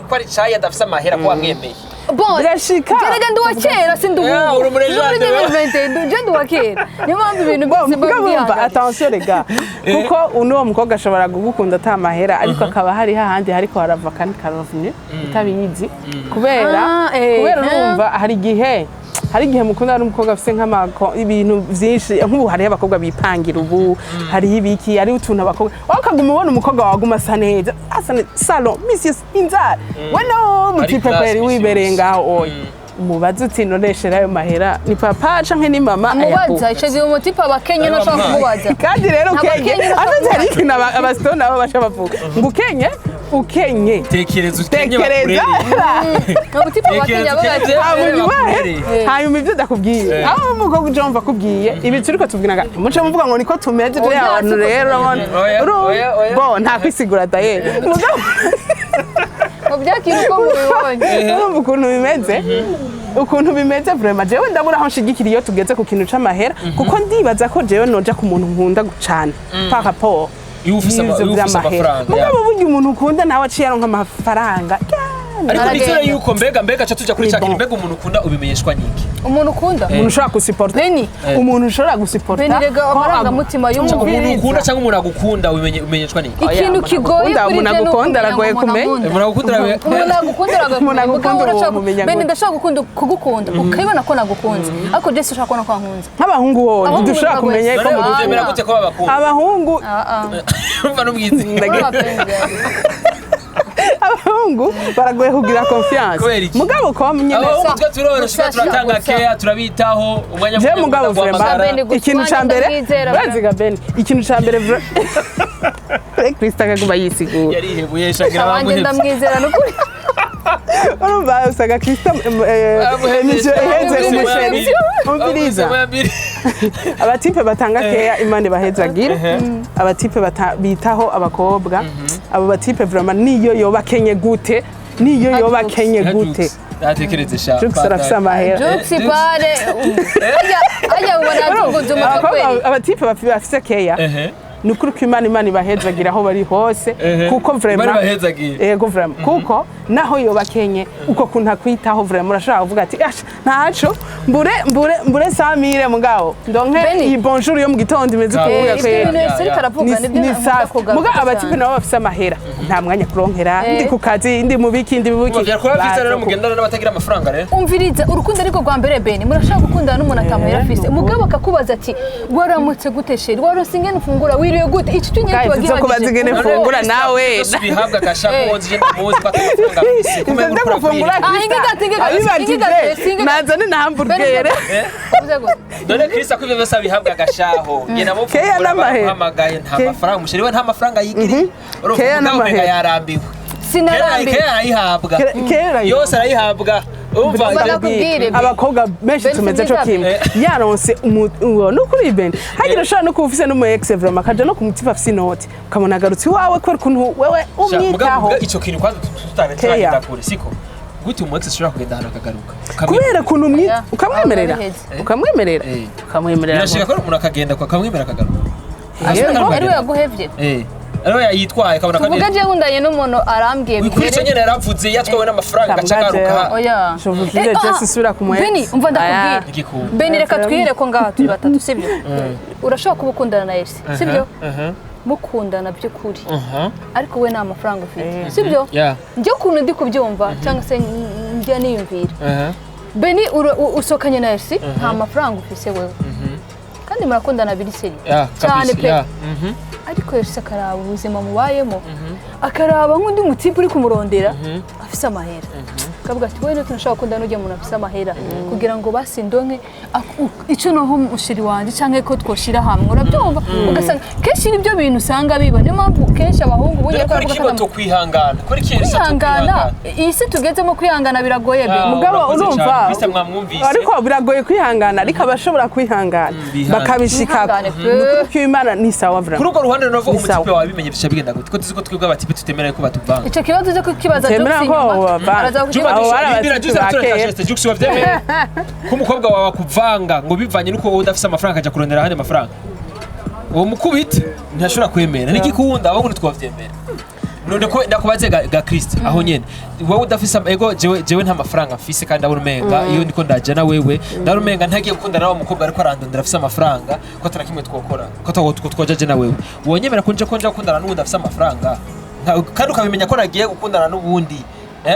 Kwari cayi adafise amahera ko wamwemeye. Bon, Birashika. Gerega ndi uwa kera, si ndi Yeah, ubu. uri umurejante, Ndi muri 2022, je ndi uwa kera, niyo mpamvu ibintu Bon, byose mba mugabo wumva, mbihanganye. attention les gars, kuko uno mukobwa ashobora kugukunda ata mahera, ariko akaba hari hahandi hariko harava kandi karovenu utabizi, kubera Ah, kubera urumva hari igihe mukunda n'umukobwa afise nk'amako ibintu vyinshi. Nk'ubu hariho abakobwa bipangira, ubu hariho ibiki, hariho utuntu abakobwa, wowe ukaguma ubona umukobwa wawe aguma asa neza, asa neza, salon misi yose, inzara, we no mu type class kweri misi wibereye yose. ngaho. Oya, umubaze uti: "Noneshera ayo mahera ni papa canke ni mama Mubaza ayaguha?" icyo gihe umu type abakenye ntashobora kumubaza. Kandi rero ukenye Abakenye afite, hari ikintu abasito nabo baca bavuga ngo ukenye ukenye. Tekereza ukenye. Tekereza. Umu type abakenye Tekereza ababaza. ukenye. Hanyuma Bakurere. ubahe, hanyuma ibyo ndakubwiye, aho umukobwa uje wumva akubwiye ibi turiko tubwira ngo muce muvuga ngo niko tumeze turi Oya, abantu. siko Rero urabona Oya, urumva? oya, oya. Bo nta kwisigura dayeri. Mugabo Ngo byakira uko mubibonye. urumva ukuntu bimeze. Ukuntu bimeze, vraiment, jewe ndabura aho nshigikira iyo tugeze ku kintu c'amahera, kuko ndibaza ko jewe noja ku muntu nkunda cane par rapport Iyo ufise y'ivyo iyo ufise vy'amahera. amafaranga. Mugabo burya umuntu ukunda nawe aciye aronka amafaranga. Ariko Aragenda. nizere yuko mbega ca tuja kuri Ni ca kintu. bon. Mbega umuntu ukunda ubimenyeshwa n'iki? Umuntu ukunda? Umuntu ushobora gusuporta. Beni. Umuntu ushobora gusuporta. Beni, rega amarangamutima y'umuntu. Umuntu ukunda cyangwa umuntu agukunda ubimenyeshwa n'iki? Oya, Ikintu umuntu kigoye agukunda, kuri umuntu je ni agukunda ukumenya ngo aragoye umuntu kumenya. ankunda. Umuntu agukunda Umuntu agukunda aragoye Umuntu kumenya. Mugabo agukunda urashaka womumenya Beni, gute? ndashaka kugukunda ukabibona ko nagukunze, ariko je sinshaka kubona ko wankunze. Nk'abahungu ho Abahungu ntidushobora biragoye. kumenya ko None mudukunda. ubyemera gute ko babakunda? Abahungu Ah, ah. Urumva n'ubwizi. Abahungu baragoye kugira confiance. Kubera iki? Mugabo ko nyine Abahungu twe turoroshe, Gusa- turatanga gusa- keya, turabitaho umwanya Je munini. mugabo ukunda vraiment guhamagara. Beni, gusa ikintu ca wanjye mbere ndamwizera. uraziga Beni, ikintu ca mbere Krista akaguma yisigura. Yarihebuye shagira Wanjye bamuhebye. ndamwizera nukuri. Urumva usanga Krista Bamuhebye. émission iheze Bamuhebye. umuchéri umviriza. Bamuhebye. Abatipe batanga keya, Imana ibahezagire. Abatipe bitaho abakobwa, abo batipe vraiment, niyo yoba akenye gute, niyo yoba akenye gute. Natekereze sha. Jux arafise amahera. Jux pare ajya ubona azunguza umutwe Abakobwa kweli. abatipe bafise keya, Ehe. ni ukuri ko Imana ibahezagira aho bari hose, Ehe. kuko vraiment Imana ibahezagira. Yego, vraiment, kuko naho yoba akenye, uko kuntu akwitaho, vraiment, urashobora kuvuga ati: "Asha, ntaco mbure samire, mugabo ndonke Beni. iyi bonjour yo mu gitondo imeze Ah, ukuya." Ibyo Kwera bintu Ese ariko aravuga ni nibyo ni nkunda safi. kugaruka Muga abatipe cyane. nabo bafise amahera, nta mwanya kuronkera, Eh. ndi ku kazi, ndi mu biki, ndi mu biki. Byakora vyiza rero Baza mugendana n'abatagira amafaranga rero. Umviriza, urukundo ariko rwa mbere, Beni, murashaka gukundana n'umuntu atamuhera afise, umugabo akakubaza ati: "Waramutse gute chéri? Waronse ingene ufungura? Wiriwe gute?" Icyo cyonyine Guys, kiba izo kubaza gihagije. ingene mfungura nawe. Bihabwa agashaka Eh. uwo nzi ndamuzi ko atamafaranga afise. Ivyo Kumenya vyo uriko gufungura. urakwira. Ah, inga gato, Abibajije, inga gato, inga gato. nazane na hamburger. Uvuze gute? None Chris ko ivyo byose abihabwa agashaho. Nge nabo Keya n'amahera. Bamuhamagaye nta mafaranga, umuchéri we nta mafaranga yigiriye. Urumva Keya umugabo umenga n'amahera. yarambiwe. Keya Sinarambiwe. Keya arayihabwa. Kera Yose arayihabwa. Urumva Ndakubwire, Beni. Abakobwa benshi Beni, tumeze co sibyiza. kimwe. Yaronse uwo nukuri, Beni, hagira ushobora no kuba ufise n'umu ex, vraiment, akaja no ku mutima afise inoti, ukabona agarutse iwawe kubera ukuntu wewe umwitaho. Muga ico kintu kwanza tutane Keya. turagenda kure, siko? Gute umu ex ashobora kugenda ahantu akagaruka? Kubera ukuntu Oya, ukamwemerera. aho nabiheze. Ukamwemerera. Eh. Ukamwemerera. Birashika ko umuntu akagenda akamwemera akagaruka. Yego. Ari we yaguhevye. Eh. Ariwe yitwaye akabona Tuvuge kandi je nkundanye n'umuntu arambwiye kuri icyo bihere. nyene yaravuze yatwawe n'amafaranga agaca Tambwa agaruka. jewe. Oya. Je vous jure, Eh, ah, Jesse isubira ku mu ex. Beni, umva ndakubwira. Igikunda. Beni, reka twihere ko ngaha turi batatu, sibyo? Urashobora kuba ukundana na Elsie, sibyo? Mukundana by'ukuri, ariko we nta mafaranga ufite, sibyo? Yeah. Njye ukuntu ndi kubyumva cyangwa se njya niyumvira, Beni, usohokanye na Elsie, nta mafaranga ufise wewe, kandi murakundana biri sérieux Yeah, cyane kabisa. pe. Yeah. Ariko Elsie akaraba ubuzima mubayemo, akaraba nk'undi mutipe uri kumurondera afise amahera, akavuga ati: "Wowe tunashaka gukundana n'ujya muntu afise amahera kugira ngo basindonke icyo noho umuchéri wanjye cyangwa ko twoshira hamwe." Urabyumva, ugasanga kenshi nibyo bintu usanga biba, niyo mpamvu kenshi abahungu Dore burya ko ari bakavuga ikigo to kwihangana. Kuri iki kwihangana, iyi si tugezemo kwihangana biragoye be. Mugabo urumva Krista mwamwumvise. Ariko biragoye kwihangana, ariko abashobora kwihangana bihangane. bakabishikako, Bihangane pe. ni ukuri kw'Imana ni sawa Kuri vraiment. urwo ruhande novuga Ni sawa. umutipe wawe bimenye bica bigenda gute? Ko tuzi ko twebwe abatipe tutemera ko batuvanga. Icyo kibazo cyo kukibaza Temera Jux ko inyuma bavanga. araza Juma Abo kukibaza. bari Lindira, abatipe Jux aratureka ba kera. geste. Jux wavyemeye ko umukobwa wawe akuvanga ngo bivanye nuko wowe udafise amafaranga akaja kurondera ahandi mafaranga? Uwo mukubita ntashobora kwemera nigikunda, abahungu ntitwavyemera. None ko ndakubaze ga Christ, aho nyene wowe udafise ego jewe nta mafaranga mfise, kandi ndabona umenga iyo ndiko ndaja na wewe, ndabona umenga ntagiye gukundana na wa mukobwa ariko arandondera afise amafaranga, ko atana kimwe twokora ko twoja je na wewe, wonyemera ko nje ko nja gukundana n'uwundi afise amafaranga? Kandi ukabimenya ko nagiye gukundana n'uwundi,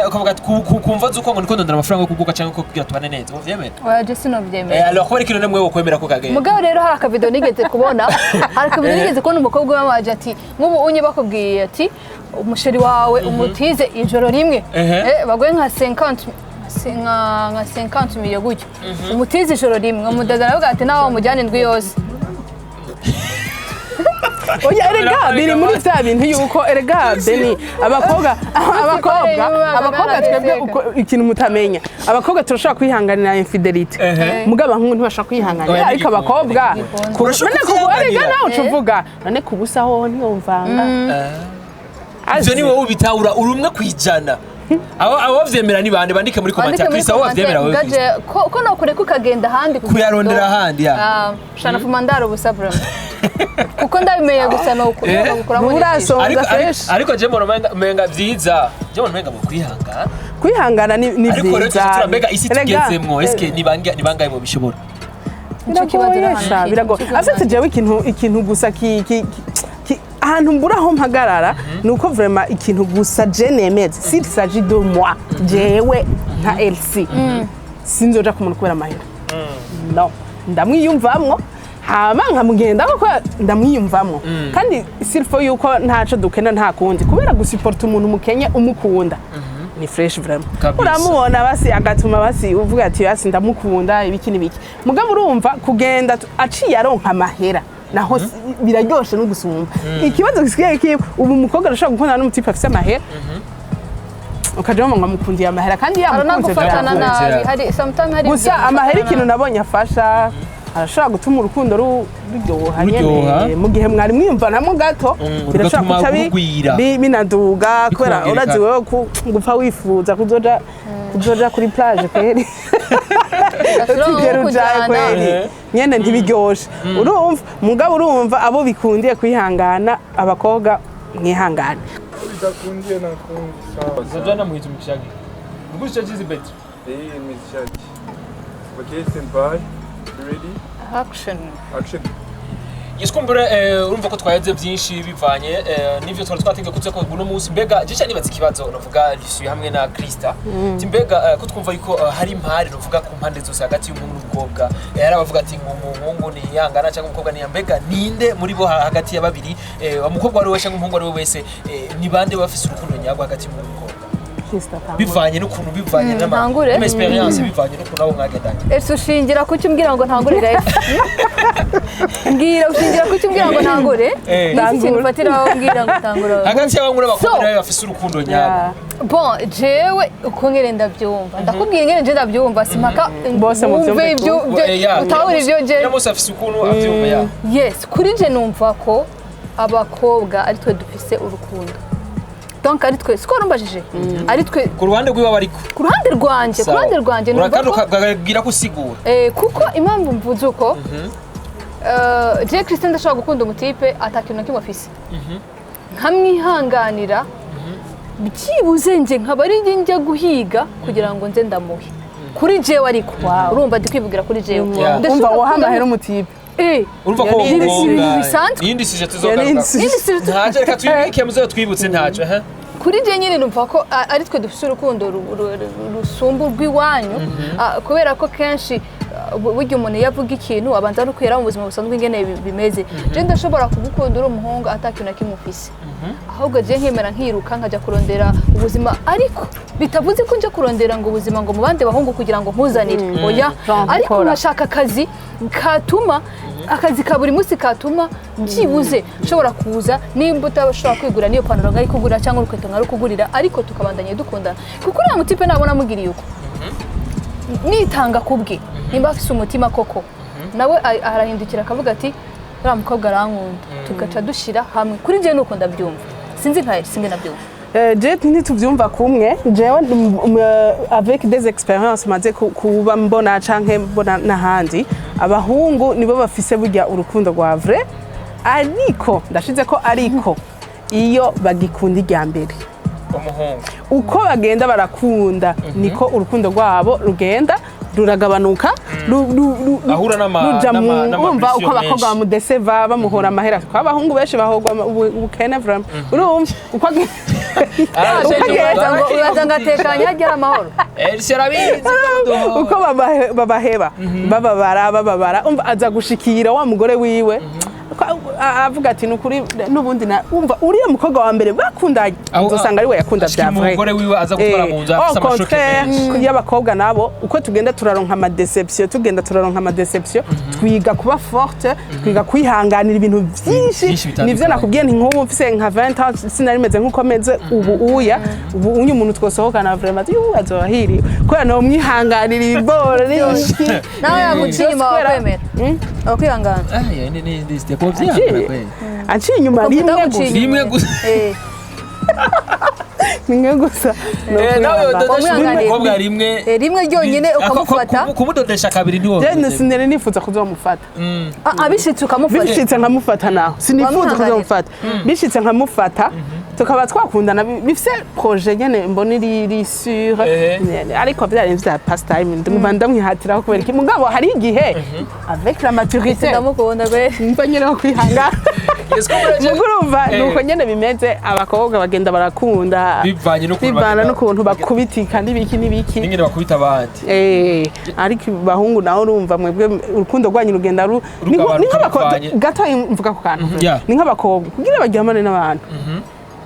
ukavuga ati kumva zuko ngo ndiko ndondera amafaranga yo kuguka cyangwa ko kugira tubane neza, uvyemera? Oya, je sinovyemera. Alors kubera ikintu nemwe wokwemera ko kagenda? Mugabo rero hari akavideo nigeze kubona, hari akavideo nigeze kubona, umukobwa wamaje ati: "Nk'ubu unye bakubwiye ati umuchéri wawe umutize ijoro rimwe, baguhe nka 50 nka 50 million gutyo, umutize ijoro rimwe." Umudaza aravuga ati: "Nawe wamujyana indwi yose." Oya, erega biri muri bya bintu yuko erega Beni, abakobwa twebwe ikintu mutamenya, abakobwa turashobora kwihanganira infidélité, mugabo abahungu ntibashobora kwihanganira. Oya, Ariko abakobwa Urashobora none erega kuvyihanganira. nawe uca uvuga none kubusa hoho ntiyumvanga. Ivyo ni wowe ubitahura uri 1%. Abo bavyemera ni bande? Bandike muri Wandike commentaire. muri Krista, wowe wavyemera wewe? commentaire, Krista? gaje ko nokureka ukagenda ahandi kugira Kuyarondera ngo- ahandi, ya. Ah, shana fuma ndara ubusa vraiment, kuko ndabimenye gusa no gukuramo. Urasonza Ariko fresh. ariko je mbona umenga vyiza, je mbona umenga mu kwihangana. Kwihangana ni Ariko rero vyiza. tuca mbega isi Erega, tugezemwo, eske ni bangahe mu bishobora? Biragoye sha, biragoye. Afite jewe ikintu gusa ahantu mbura aho mpagarara ni uko vraiment ikintu gusa je nemeze, s'il s'agit de moi, jewe nka LC, sinzoja ku muntu kubera amahera. No ndamwiyumvamwo, hama nkamugenda kuko ndamwiyumvamwo, kandi s'il faut yuko ntaco dukena, nta kundi, kubera gusuporta umuntu mukenye umukunda ni fresh vraiment. Kabisa. Uramubona basi agatuma basi uvuga ati basi ndamukunda, ibiki n'ibiki. Mugabo urumva kugenda aciye aronka amahera naho biraryoshe no gusumba. Ikibazo gisigaye kiba ubu, umukobwa arashobora gukundana n'umutipe afise amahera, ukaja ngo amukundiye amahera kandi yamukunze. Aranagufatana Vyakunze. nabi, hari sometime hari Gusa igihe amahera, agufatana ikintu nabi. nabonye afasha, arashobora gutuma urukundo ruryoha nyene Ruryoha. mu gihe mwari mwiyumvanamo gato. Birashobora Rugatuma guca rugwira. binaduga kubera Bikongerekana. urazi wewe gupfa wifuza kuzoja kuri plage kweri, Gashobora utigera ujayo kukujyana. kweri. Nyene ntibiryoshe, urumva. Mugabo urumva abo bikundiye kwihangana, abakobwa mwihangane. Bidakundiye nakundi, sawa. Zojana muhitu mukishagi. Ngushi chizi bet. Eh, mizishaki. Okay, stand by. You ready? Action. Action. Yes, kumbure urumva ko twaheze byinshi bivanye n'ivyo twari twateguye ko tuza uno munsi. Mbega je nibaza ikibazo navuga Lucie hamwe na Krista, ati mbega ko twumva yuko hari impari ruvuga ku mpande zose hagati y'umuhungu n'umukobwa, hari abavuga ati ngo umuhungu ntiyangana cyangwa umukobwa niya, mbega ninde muri bo hagati ya babiri, umukobwa ari we cyangwa umuhungu ari we wese, ni bande bafise urukundo nyarwo hagati y'umuhungu n'umukobwa? Krista, tangura. Bivanye n'ukuntu, bivanye n'ama Ntangure. n'ama experience, bivanye n'ukuntu abo mwagendanye. Ese ushingira kuki umbwira ngo ntangure rero? Mbwira, ushingira kuki umbwira ngo ntangure? Eh. Ni iki kintu Tangura. ufatiraho umbwira ngo tangura? Hagati y'abahungu n'abakobwa So. nawe bafise urukundo nyarwo. Bon, jewe uko ngere ndabyumva, ndakubwira ingene je ndabyumva, simpaka Bose wumve muvyumve ibyo Eh, ya, utahura ibyo je. Kila munsi afise ukuntu avyumva, ya. Yes, kuri je numva ko abakobwa ari twe dufise urukundo, donc ari twe, siko warumbajije, ari twe. Ku ruhande rw'iwabo ariko. Ku ruhande rwanje, ku ruhande rwanje numva urakandi ko ukabwira ko usigura. Kuko impamvu mvuze uko, je Christine ndashobora gukunda umutipe atakintu na kimwe afise, nkamwihanganira, byibuze nje nkaba ari njye njya guhiga kugira ngo nze ndamuhe kuri jewe. Ariko urumva ndi kwivugira kuri jewe. Yeah. Ndashobora Umva, woha gukunda amahera umutipe. Urumva ko Yari Ni ibintu bisanzwe. Iyindi sujet tuzogaruka. Yari Ntacyo, reka twibike, muzo twibutse, ntacyo ehe. Kuri je nyine numva ko ari twe dufite urukundo rusumba urw'iwanyu. Kubera ko kenshi burya umuntu iyo avuga ikintu abanza no kwera mu buzima busanzwe ingene bimeze. Je ndashobora kugukunda uri umuhungu ata kintu na kimwe ufise, ahubwo je nkemera nkiruka nkajya kurondera ubuzima, ariko bitavuze ko nja kurondera ngo ubuzima ngo mu bandi bahungu kugira ngo nkuzanire, oya. Genre Ariko gukora. nkashaka akazi katuma, akazi ka buri munsi katuma byibuze nshobora kuza, nimba utashobora kwigura n'iyo pantaro nkayikugurira cyangwa urukweto nkarukugurira, ariko tukabandanya dukundana, kuko uriya mutipe nabona amugiriye uko nitanga kubwe, nimba afise umutima koko, nawe arahindukira akavuga ati uriya mukobwa arankunda, tugaca dushyira hamwe. Kuri njyewe nuko ndabyumva, sinzi nka sinzi nabyumva. Je ntituvyumva kumwe. Jewe avec des expériences maze kuba mbona canke mbona n'ahandi, abahungu nibo bafise burya urukundo rwa vrai, ariko ndashize ko ariko iyo bagikunda irya mbere. Umuhungu. Uko bagenda barakunda niko urukundo rwabo rugenda ruragabanuka, Ahura ruja mu n'ama urumva uko pression abakobwa menshi. bamudeseva, bamuhora amahera, kuko abahungu benshi bahorwa ubukene vraiment. Urumva uko Ah, uko agenda ngo uraza ngo atekanye hagera amahoro. Elsie arabizi. Uko babaheba, bababara, bababara, umva aza gushikira wa mugore wiwe avuga ati nukuri n'ubundi umva uriya mukobwa wa mbere bakundanye, uzosanga ari we yakunda ashikira bya vrai. Umugore wiwe aza gutwara mu nzu afise Au amashoke contraire menshi. y'abakobwa nabo, uko tugenda turaronka amadéception, tugenda turaronka amadéception, twiga kuba forte, twiga kwihanganira ibintu byinshi. Byinshi bitandukanye. Nivyo nakubwiye nti nk'ubu mfise nka 20 ans sinari meze nk'uko meze ubu. Uya ubu unyu umuntu twosohokana vraiment yuhu azoba ahiriwe kubera no mwihanganira ibiboro n'iki. Nawe yaguciye inyuma Kubera- wakwemera wakwihangana? Ah, ya ni step of Aciye inyuma rimwe Utaguciye gusa. Rimwe gusa. Eh. Nimwe gusa ni Nawe ukwihangana. yododesha Wamwihanganira. umukobwa rimwe. Rimwe ryonyine ukamufata. Kumudodesha kabiri ntiwo. Je sinari nifuza kuzomufata. Abishitse ukamufata. Bishitse nkamufata naho sinifuza Wamwihanganira. kuzomufata. Bishitse nkamufata, tukaba twakundana, bifise projet nyene mbona iri sûre. Ariko vyari vya pastime, ndumva ndamwihatiraho kubera iki? Mugabo hari igihe avec la maturité Ndamukunda gwe. mva nyene ho kwihangana. Ese ko muraje- Mugo urumva nuko nyene bimeze, abakobwa bagenda barakunda Bivanye n'ukuntu bivana bagenda- n'ukuntu bakubitika n'ibiki n'ibiki. N'ingene bakubita abandi. Ariko abahungu nawe urumva mwebwe urukundo rwanyu rugenda ru ni Rugabanuka ni nk'abakobwa bivanye. gato mvuga ku kantu. Ni nk'abakobwa kugira baryamane n'abantu,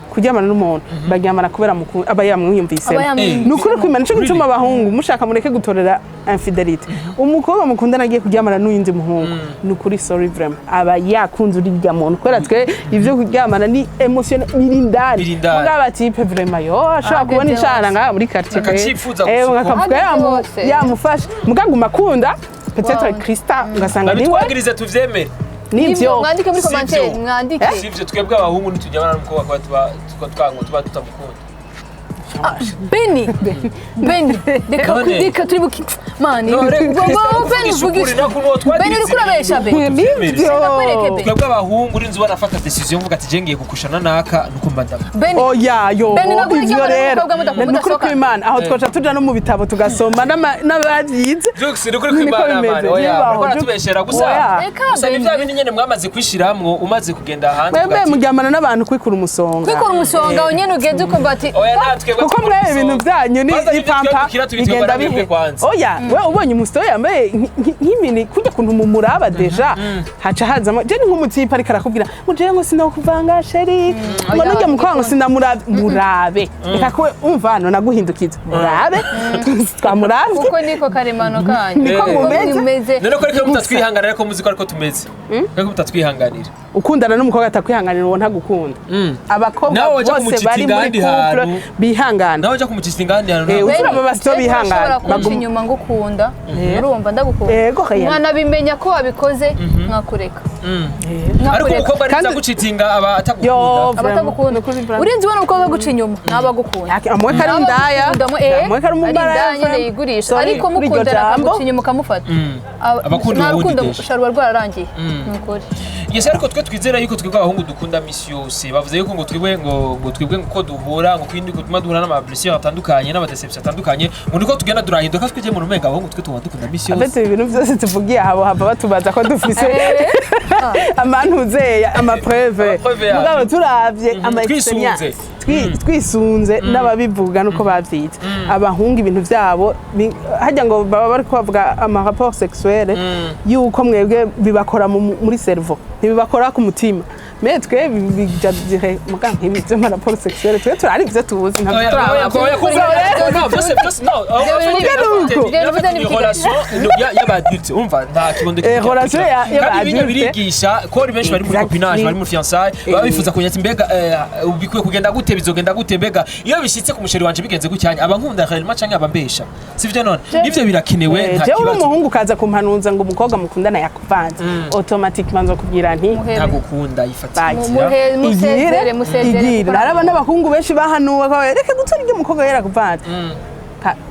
kuryamana n'umuntu baryamana kubera aba yamwiyumvisemo. Aba yamwiyumvisemo. Ni ukuri kwimana, nico gituma Really? abahungu mushaka mureke gutorera infidelité. Umukobwa mukundana agiye kuryamana n'uyundi muhungu, ni ukuri, sorry, vraiment aba yakunze uriya muntu, kubera twe ivyo kuryamana ni émotion, biri indani. Biri indani. Mugabo atipe vraiment yo ashobora Ahageze kubona icana hose. ngaha muri quartier Akacifuza gusa uko. akavuga Ahageze hose. yamufashe, mugaguma akunda peut-être Wow. Krista, ugasanga niwe. Babitwagirize tuvyemere. Nivyo. Mwandike muri Sivyo. commentaire, mwandike. Sivyo, twebwe abahungu ntituryamana n'umukobwa kuba tuba twanga tuba tutamukunda. Beni, Beni, reka. None. Reka turi buki mani. None, Wowe Beni, kuvugisha ukuri, uvugisha nta kuntu wotwagiriza Beni, uriko urabesha Beni. Nivyo. Ndakwereke Beni. Twebwe abahungu urinzi wanafata décision mvuga ati je ngiye gukushana naka nuko mba ndaba. Beni. Oya yo. Beni, nabwo ivyo uryamana rero n'umukobwa ni ukuri mudasohoka. kw'Imana, aho twoca tuja no mu bitabo tugasoma n'abavyize. Jux, ni ukuri Niko kw'Imana bimeze, mani, oya, ntibibaho, bariko Jux. baratubeshera gusa. Oya. Reka Gusa ni Beni. vya bindi nyene mwamaze kwishiramwo umaze kugenda hanze Mwebwe uvuga ati, muryamana n'abantu kwikura umusonga. Kwikora umusonga nyene ugeze ukumva ati Oya, natwe Kuko mwe ibintu byanyu ni Kwanza nivyo ipampa twebwe tubitwerwa bigenda na mwebwe bihe. kwanza. Oya, we ubonye umusore yambaye nk'imini kujya kuntu mumuraba déjà haca hazamo je ni nk'umutipe ariko arakubwira ngo jewe ngo sinokuvanga chéri, ngo Oya, nujya mukobwa ngo sinamurabe murabe, reka ko umva hano naguhindukiza murabe, twamuravye. Kuko niko karemano kanyu. Niko Niko mumeze. mumeze. None ko ariko mutatwihanganira, ariko muzi ko ariko tumeze, ariko mutatwihanganira. Ukundana n'umukobwa atakwihanganira, uwo ntagukunda. Abakobwa Nawe waja bose bari kumucitinga muri ahandi couple hantu. bihangana. Nawe ujya kumucistinga ahandi hantu. Uzura aba basito Beni, bihangana. urashobora kunca inyuma ngukunda, urumva ndagukunda, Ego, Ryan. mwanabimenya ko wabikoze nkakureka. Ariko Nkakureka. umukobwa ariza Kandi- gucitinga aba Yo, atagukunda. Abatagukunda. Nukuri vraiment. Urinzi ubona umukobwa aguca inyuma ntaba agukunda. Amwe kari indaya, amwe kari ari umumaraya. indaya nyine yigurisha. Sorry, Ariko kuri iryo mukundana jambo. akaguca inyuma ukamufata. Abakunda Nta uwundi rukundo déjà. sha ruba rwararangiye, ni ukuri. Yes, ariko twe twizera yuko twebwe abahungu dukunda misi yose. Bavuze yuko ngo twebwe ngo twebwe ngo ko duhura ngo kwindi gutuma duhura n'ama blessure atandukanye n'ama déception atandukanye, ngo niko tugenda durahinduka twije mu rumenga abahungu twe tuba dukunda misi yose. Afite ibintu byose tuvugiye aha hava batubaza ko dufise amantuzeya ama preuve. Ama preuve yacu. Mugabo turavye ama Twisunze. expérience, twisunze n'ababivuga nuko bavyize, abahungu ibintu vyabo harya ngo baba bariko bavuga ama rapport sexuel yuko mwebwe bibakora muri cerveau, ntibibakora ku mutima. Mais twe bija dire muga nk'ibi vy'ama rapport sexuel twe turari ivyo tuzi ntabwo Oya, turaba. oya, oya, kuvuga- no, byose byose no. Ibyo Ni relation y'aba adulte, umva nta kibondo. Relation y'aba Kandi ibinya adulte. birigisha ko ari benshi bari muri Exactly. copinage, bari muri fiançailles, baba bifuza kumenya ati mbega bikwiye kugenda gute, bizogenda gute, mbega iyo bishitse ku musheri wanje bigenze gucyanya aba nkunda réellement canke aba mbesha, sivyo? None nivyo birakenewe, nta Jewe uri kibazo. umuhungu ukaza kumpanuza ngo umukobwa mukundana yakuvanze, automatiquement nzokubwira nti Ntagukunda, yifatira. Bye. Muhe musezere, musezere. Igire Kuko haraba n'abahungu benshi bahanuwe ko reka gutora ibyo umukobwa yarakuvanze,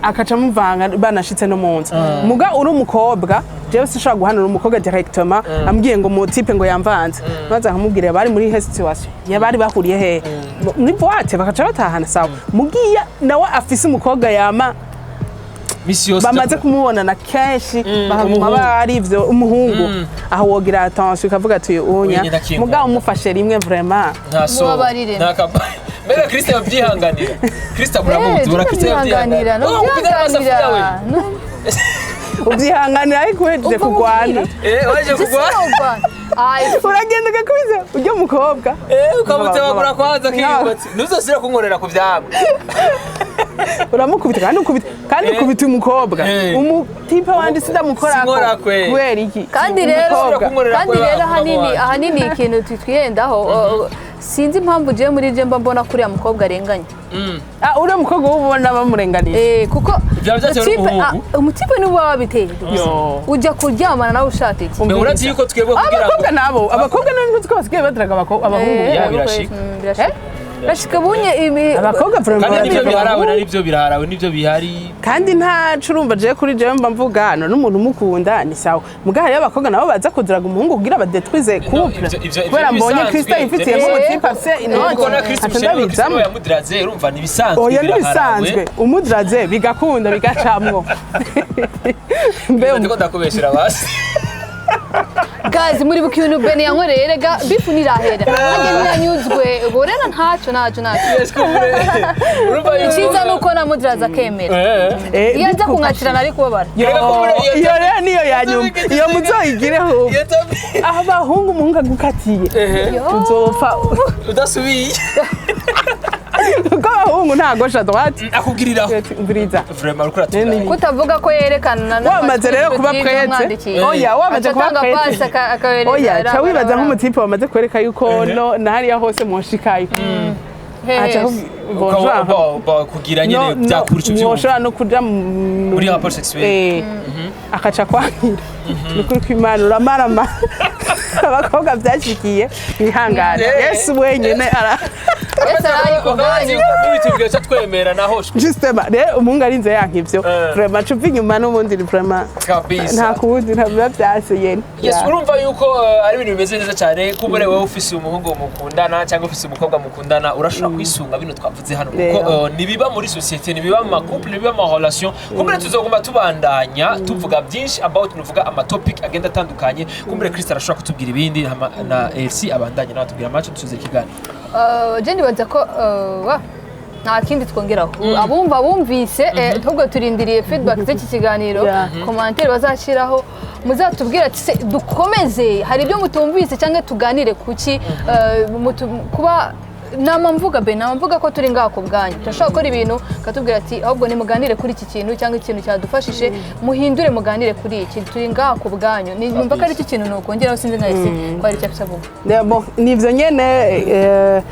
akaca amuvanga banashitse no mu nzu. Muga uri umukobwa, jewe sinshobora guhanura umukobwa directement ambwiye ngo mu type ngo yamvanze, maze nkamubwira bari muri he situation, yabari bahuriye hehe, muri boîte, bakaca batahana, sawa. Mugiya nawe afise umukobwa yama Misi yose bamaze kumubonana kenshi, bakaguma umuhungu. bari ivyo umuhungu aho wogira attention ukavuga ati unya. Uyu nyina. Mugabo umufashe rimwe vraiment. Nta so Mubabarire. nta kaba. Mbega Kristo yabyihanganira? Kristo muramuzi, ubona Kristo Ndabyihanganira. yabyihanganira? Oh, upigana amasafuriya we. Ndabyihanganira. Ubyihanganira ariko uhejeje Ubwo kurwana. mubwire. Waje kugwa. Uragenda ugakubita ujya mukobwa. Ukamutebagura kwanza kiyubatse, ntuzosubire kunkorera ku byabo. Uramukubita kandi ukubita kandi ukubita umukobwa. Umutipe wanje sindamukorako. Sinkorakwe. Kubera iki? Kandi rero Umukobwa. Kunkorera kandi kwe rero bavuga ahanini wanje. ahanini ikintu twihendaho, sinzi impamvu ugiye muri je mba mbona kuriya mukobwa arenganye. Ah, uriya mukobwa uba ubona bamurenganije. Kuko Byaba byatewe n'umuhungu? Umutipe niwe uba wabiteye. Yo. Ujya kuryamana nawe ushaka iki? Mbe urazi yuko twebwe kugira ngo Abakobwa nabo, abakobwa nabo ntutwo basigaye badaraga abahungu. Ya, birashika. Birashika. Bashika bunye Abakobwa vraiment Kandi nibyo baradraga biharawe, abahungu. nibyo biharawe, nibyo bihari. Kandi nta curumva, jewe kuri jewe mba mvuga no n'umuntu umukunda ni sawa, muga hariyo abakobwa nabo baza kuduraga umuhungu kugira badetwize couple. Ivyo Kubera mbonye bisanzwe, Krista yifitiye ivyo nk'umutipe afise inoti, Kuko na Chris aca Michel, Chris ndabizamo. yamudiraze, urumva ni ibisanzwe. Oya, Biraharawe. ntibisanzwe, umuduraze bigakunda bigacamwo mbe. Ndiko ndakubeshera basi. Guys, muri buka ibintu Beni yankoreye, rega bifu nirahera nanjye ntiyanyuzwe. Ubu rero ntacyo, ntacyo, ntacyo. Yes, kumbe urumva yuko Icyiza ni uko namudiraza akemera. Eh. Iyo aza kunkatira nari kubabara. Yo, Reka kumbe iyo rero niyo ya nyuma, iyo muzoyigireho. Iyo topic Abahungu, umuhungu agukatiye uzopfa udasubiye. Kuko abahungu nta gauche à droite. Akubwiriraho. Umviriza. Vraiment uriko uratubwira. Kutavuga ko yerekana Wamaze rero kuba prête, oya, wamaze kuba atanga pasi prête, akabereza. Oya, ca wibaza nk'umutipe wamaze kwereka yuko no na hariya hose mwoshikayo, aca bonjour. Kugira nyene byakura ico vyumva. Mwoshobora no kuja Muri rapport sexuel. Eh, akaca kwankira, ni ukuri kw'Imana uramarama. Abakobwa byashikiye mwihangane. Yesu wenyine ara Yesu arahari ku bwanyu. N'ibitubwira cyo twemera naho. Justement rero, umuhungu arinze yanka ivyo, vraiment cuva inyuma n'ubundi ni vraiment Kabisa. nta kuwundi, nta biba vyase yene. Yes, urumva yuko ari ibintu bimeze neza cyane. Kumbure wowe ufise umuhungu mukundana cyangwa ufise umukobwa mukundana, urashobora kwisunga bino twavuze hano, kuko nibiba muri société, nibiba mu macouple, nibiba mu relation. Kumbure tuzoguma tubandanya tuvuga byinshi about, nuvuga ama topic agenda atandukanye. Kumbure Christ arashobora kutubwira ibindi, hama na Elsie abandanye nawe atubwira amaco dusoze ikiganiro. Je nibaza ko nta kindi twongeraho. Abumva bumvise, ahubwo turindiriye feedback z'iki kiganiro, commentaire bazashyiraho, muzatubwira ati se dukomeze, hari ibyo mutumvise, cyangwa tuganire kuki. Kuba nama mvuga be, nama mvuga ko turi ngaha ku bwanyu, turashobora gukora ibintu ukatubwira ati ahubwo nimuganire kuri iki kintu, cyangwa ikintu cyadufashije muhindure, muganire kuri iki. Turi ngaha ku bwanyu. Numva ko ari cyo kintu nokongeraho, sinzi nka ese ko hari icyo afite avuga. Bon, nivyo nyene,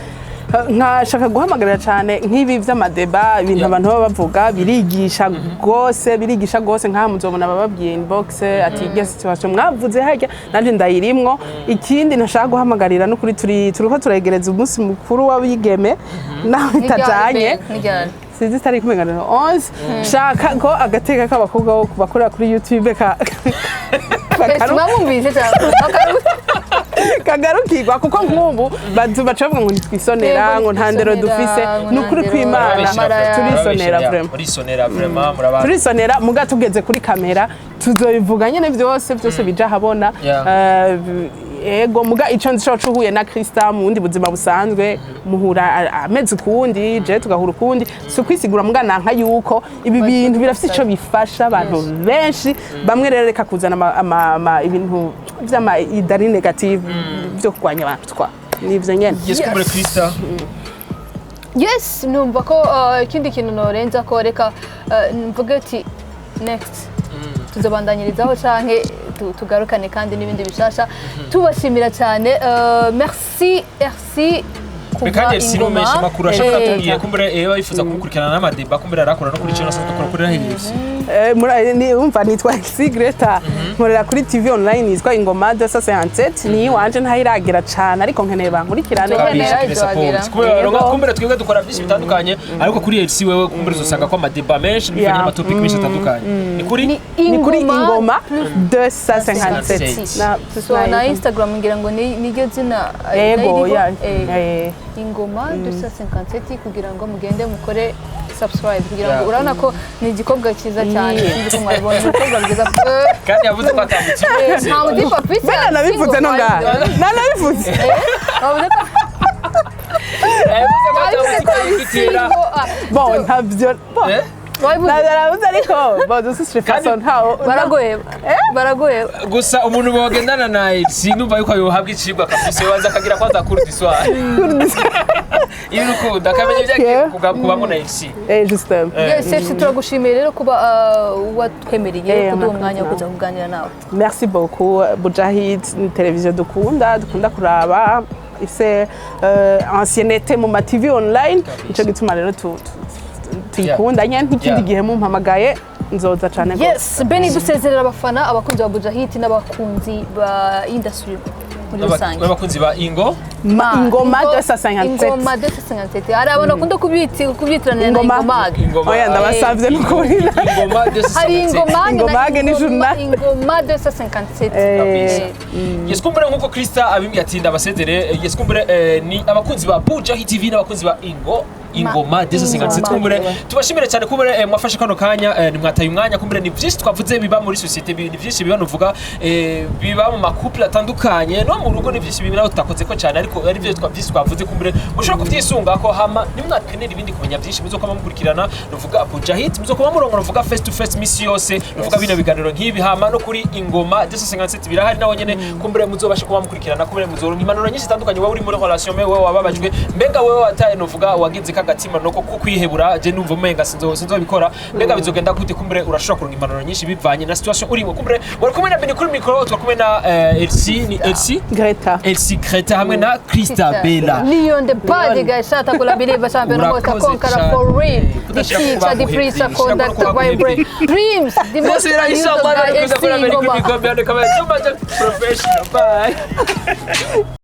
nkashaka guhamagarira cyane nk'ibi by'amadébats, ibintu abantu baba bavuga birigisha rwose, birigisha rwose. Nk'aha muzobona bababwiye inbox ati irya situation mwavuze harya nanjye ndayirimwo. Ikindi ntashaka guhamagarira n'ukuri, turi turiko turegereza umunsi mukuru w'abigeme naho bitajanye. Nijyane. Sinzi itariki, kumenga ni 11. Shaka ko agateka k'abakobwa bo bakorera kuri YouTube ka Mwamwumvise cyane. Kagarukirwa, kuko nk'ubu baca bavuga ngo ntitwisonera, ngo nta ndero dufise. Ni ukuri kw'Imana, turisonera vraiment. Murisonera vraiment, murabana. Turisonera, muga tugeze kuri kamera tuzobivuga nyene byose, byose bija habona. Ego, muga ico nzi co uhuye na Krista mu bundi buzima busanzwe, muhura amezi ukundi, je tugahura ukundi, si ukwisigura, muga nanka yuko ibi bintu birafise ico bifasha abantu benshi. Bamwe rero reka kuzana ibintu vy'ama idari négative byo kurwanya abantu twa nivyo nyene. Yes, kumbure Krista. Yes, numva ko ikindi kintu norenza ko reka mvuge ati next tuzobandanyirizaho canke tugarukane kandi n'ibindi bishasha. Tubashimira cyane, merci merci kuva Kandi si Ingoma. menshi makuru ashaka tubwiye. Kumbure yifuza kumukurikirana n'amadébats, kumbure arakora no kuri channel asanzwe akora kuri Rahelius. Umva, nitwa Elsie Greta, nkorera kuri TV online yitwa Ingoma 257. Ni iwanje, ntayiragira cane, ariko nkeneye bankurikirane. Tukenera Kabisa, izohagera. support. Kumbure baronka, kumbure twebwe dukora byinshi bitandukanye, ariko kuri Elsie wewe kumbure uzosanga ko amadébats menshi n'ibivanye n'amatopic menshi atandukanye. Ni kuri Ni Ni kuri Ingoma 257. 257 na So na Instagram ngira ngo niryo zina Yego. nayo Ya. iriho. Ingoma 257, kugira ngo mugende mukore subscribe, kugira ngo urabona ko ni igikobwa cyiza cyane. Sinzi ko mwabibonye, umukobwa mwiza pe. Kandi yavuze ko atambutse. Nta mutipe afise. Be nanabivuze no ngaha nanabivuze. Wavuze ko Yavuze ko wabivuze ko atambutse yifitira. Bon, ntabyo, bon. Eh? Wabivuze. Narabuze, ariko bon, de toute façon ntawo Baragoye, baragoye. Gusa umuntu bogendana na Elsie numva yuko yohabwa icibwa kabisa, yobanza akagira kwanza cours du soir y'urukundo, akamenya ibyo agiye kubamo na Elsie. Justement. Yes, Elsie, turagushimiye rero kuba watwemereye kuduha umwanya wo murakoze. kuza kuganira nawe. Merci beaucoup. Bujahid ni televiziyo dukunda, dukunda kuraba, ifise ancienneté mu ma TV online, nico gituma rero tuyikunda nyene. Nk'ikindi gihe mumpamagaye nzoza cane gose. Yes, Beni, dusezerera abafana, abakunzi ba Bujahid n'abakunzi ba industry. Muri rusange. N'abakunzi ba Ingo Ingoma 257. Ingoma 257. Hari abantu bakunda kubyitiranya na Ingoma. Ingomage. Ingoma. Oya, ndabasavye nukuri. Ingoma 257. Hari Ingomage na Ingomage ni journal. Ingoma 257. Kabisa. Yes, kumbure nkuko Krista abimbwiye ati ndabasezere. Yes, kumbure ni abakunzi ba Buja Hit TV n'abakunzi ba Ingoma 257. Ingoma. Kumbure tubashimire cyane, kumbure mwafashe kano kanya, nimwataye umwanya. Kumbure ni byinshi twavuze biba muri société, ni byinshi biba, nuvuga biba mu ma couple atandukanye no mu rugo, ni byinshi biba naho tutakoze ko cyane, ariko ari byo byinshi twavuze, kumbure mushobora kubyisunga ko hama nimwakenera ibindi kumenya byinshi muzokoma mukurikirana, nuvuga Buja Hit, muzokoma murongo, nuvuga face to face misi yose, nuvuga bino biganiro nk'ibi, hama no kuri Ingoma 257 birahari naho nyene, kumbure muzobasha kuba mukurikirana, kumbure muzoronka impanuro nyinshi zitandukanye. Wowe uri muri relation, wewe wababajwe, mbega wewe wataye, nuvuga wagize kagatima nuko kukwihebura, je numva umenga sinzobikora, mbega bizogenda gute? Kumbure urashobora kuronka impanuro nyinshi bivanye na situation urimo. Kumbure wari kumwe na Beni kuri micro, twari kumwe na Elsie, ni Elsie? Greta. Elsie Greta hamwe na Krista Bella. Leon the bad guy, shata kula believe champion Urakoze most conqueror cyane. for real, the Kudashira teacher, kuba the guhebye, preacher, shira conductor, kuba guhebye. vibrate dreams, the most Ndasubira unusual inshallah guy, kuza MC kuri Amerika Ingoma. kuri micro, bye. Too much professional, bye.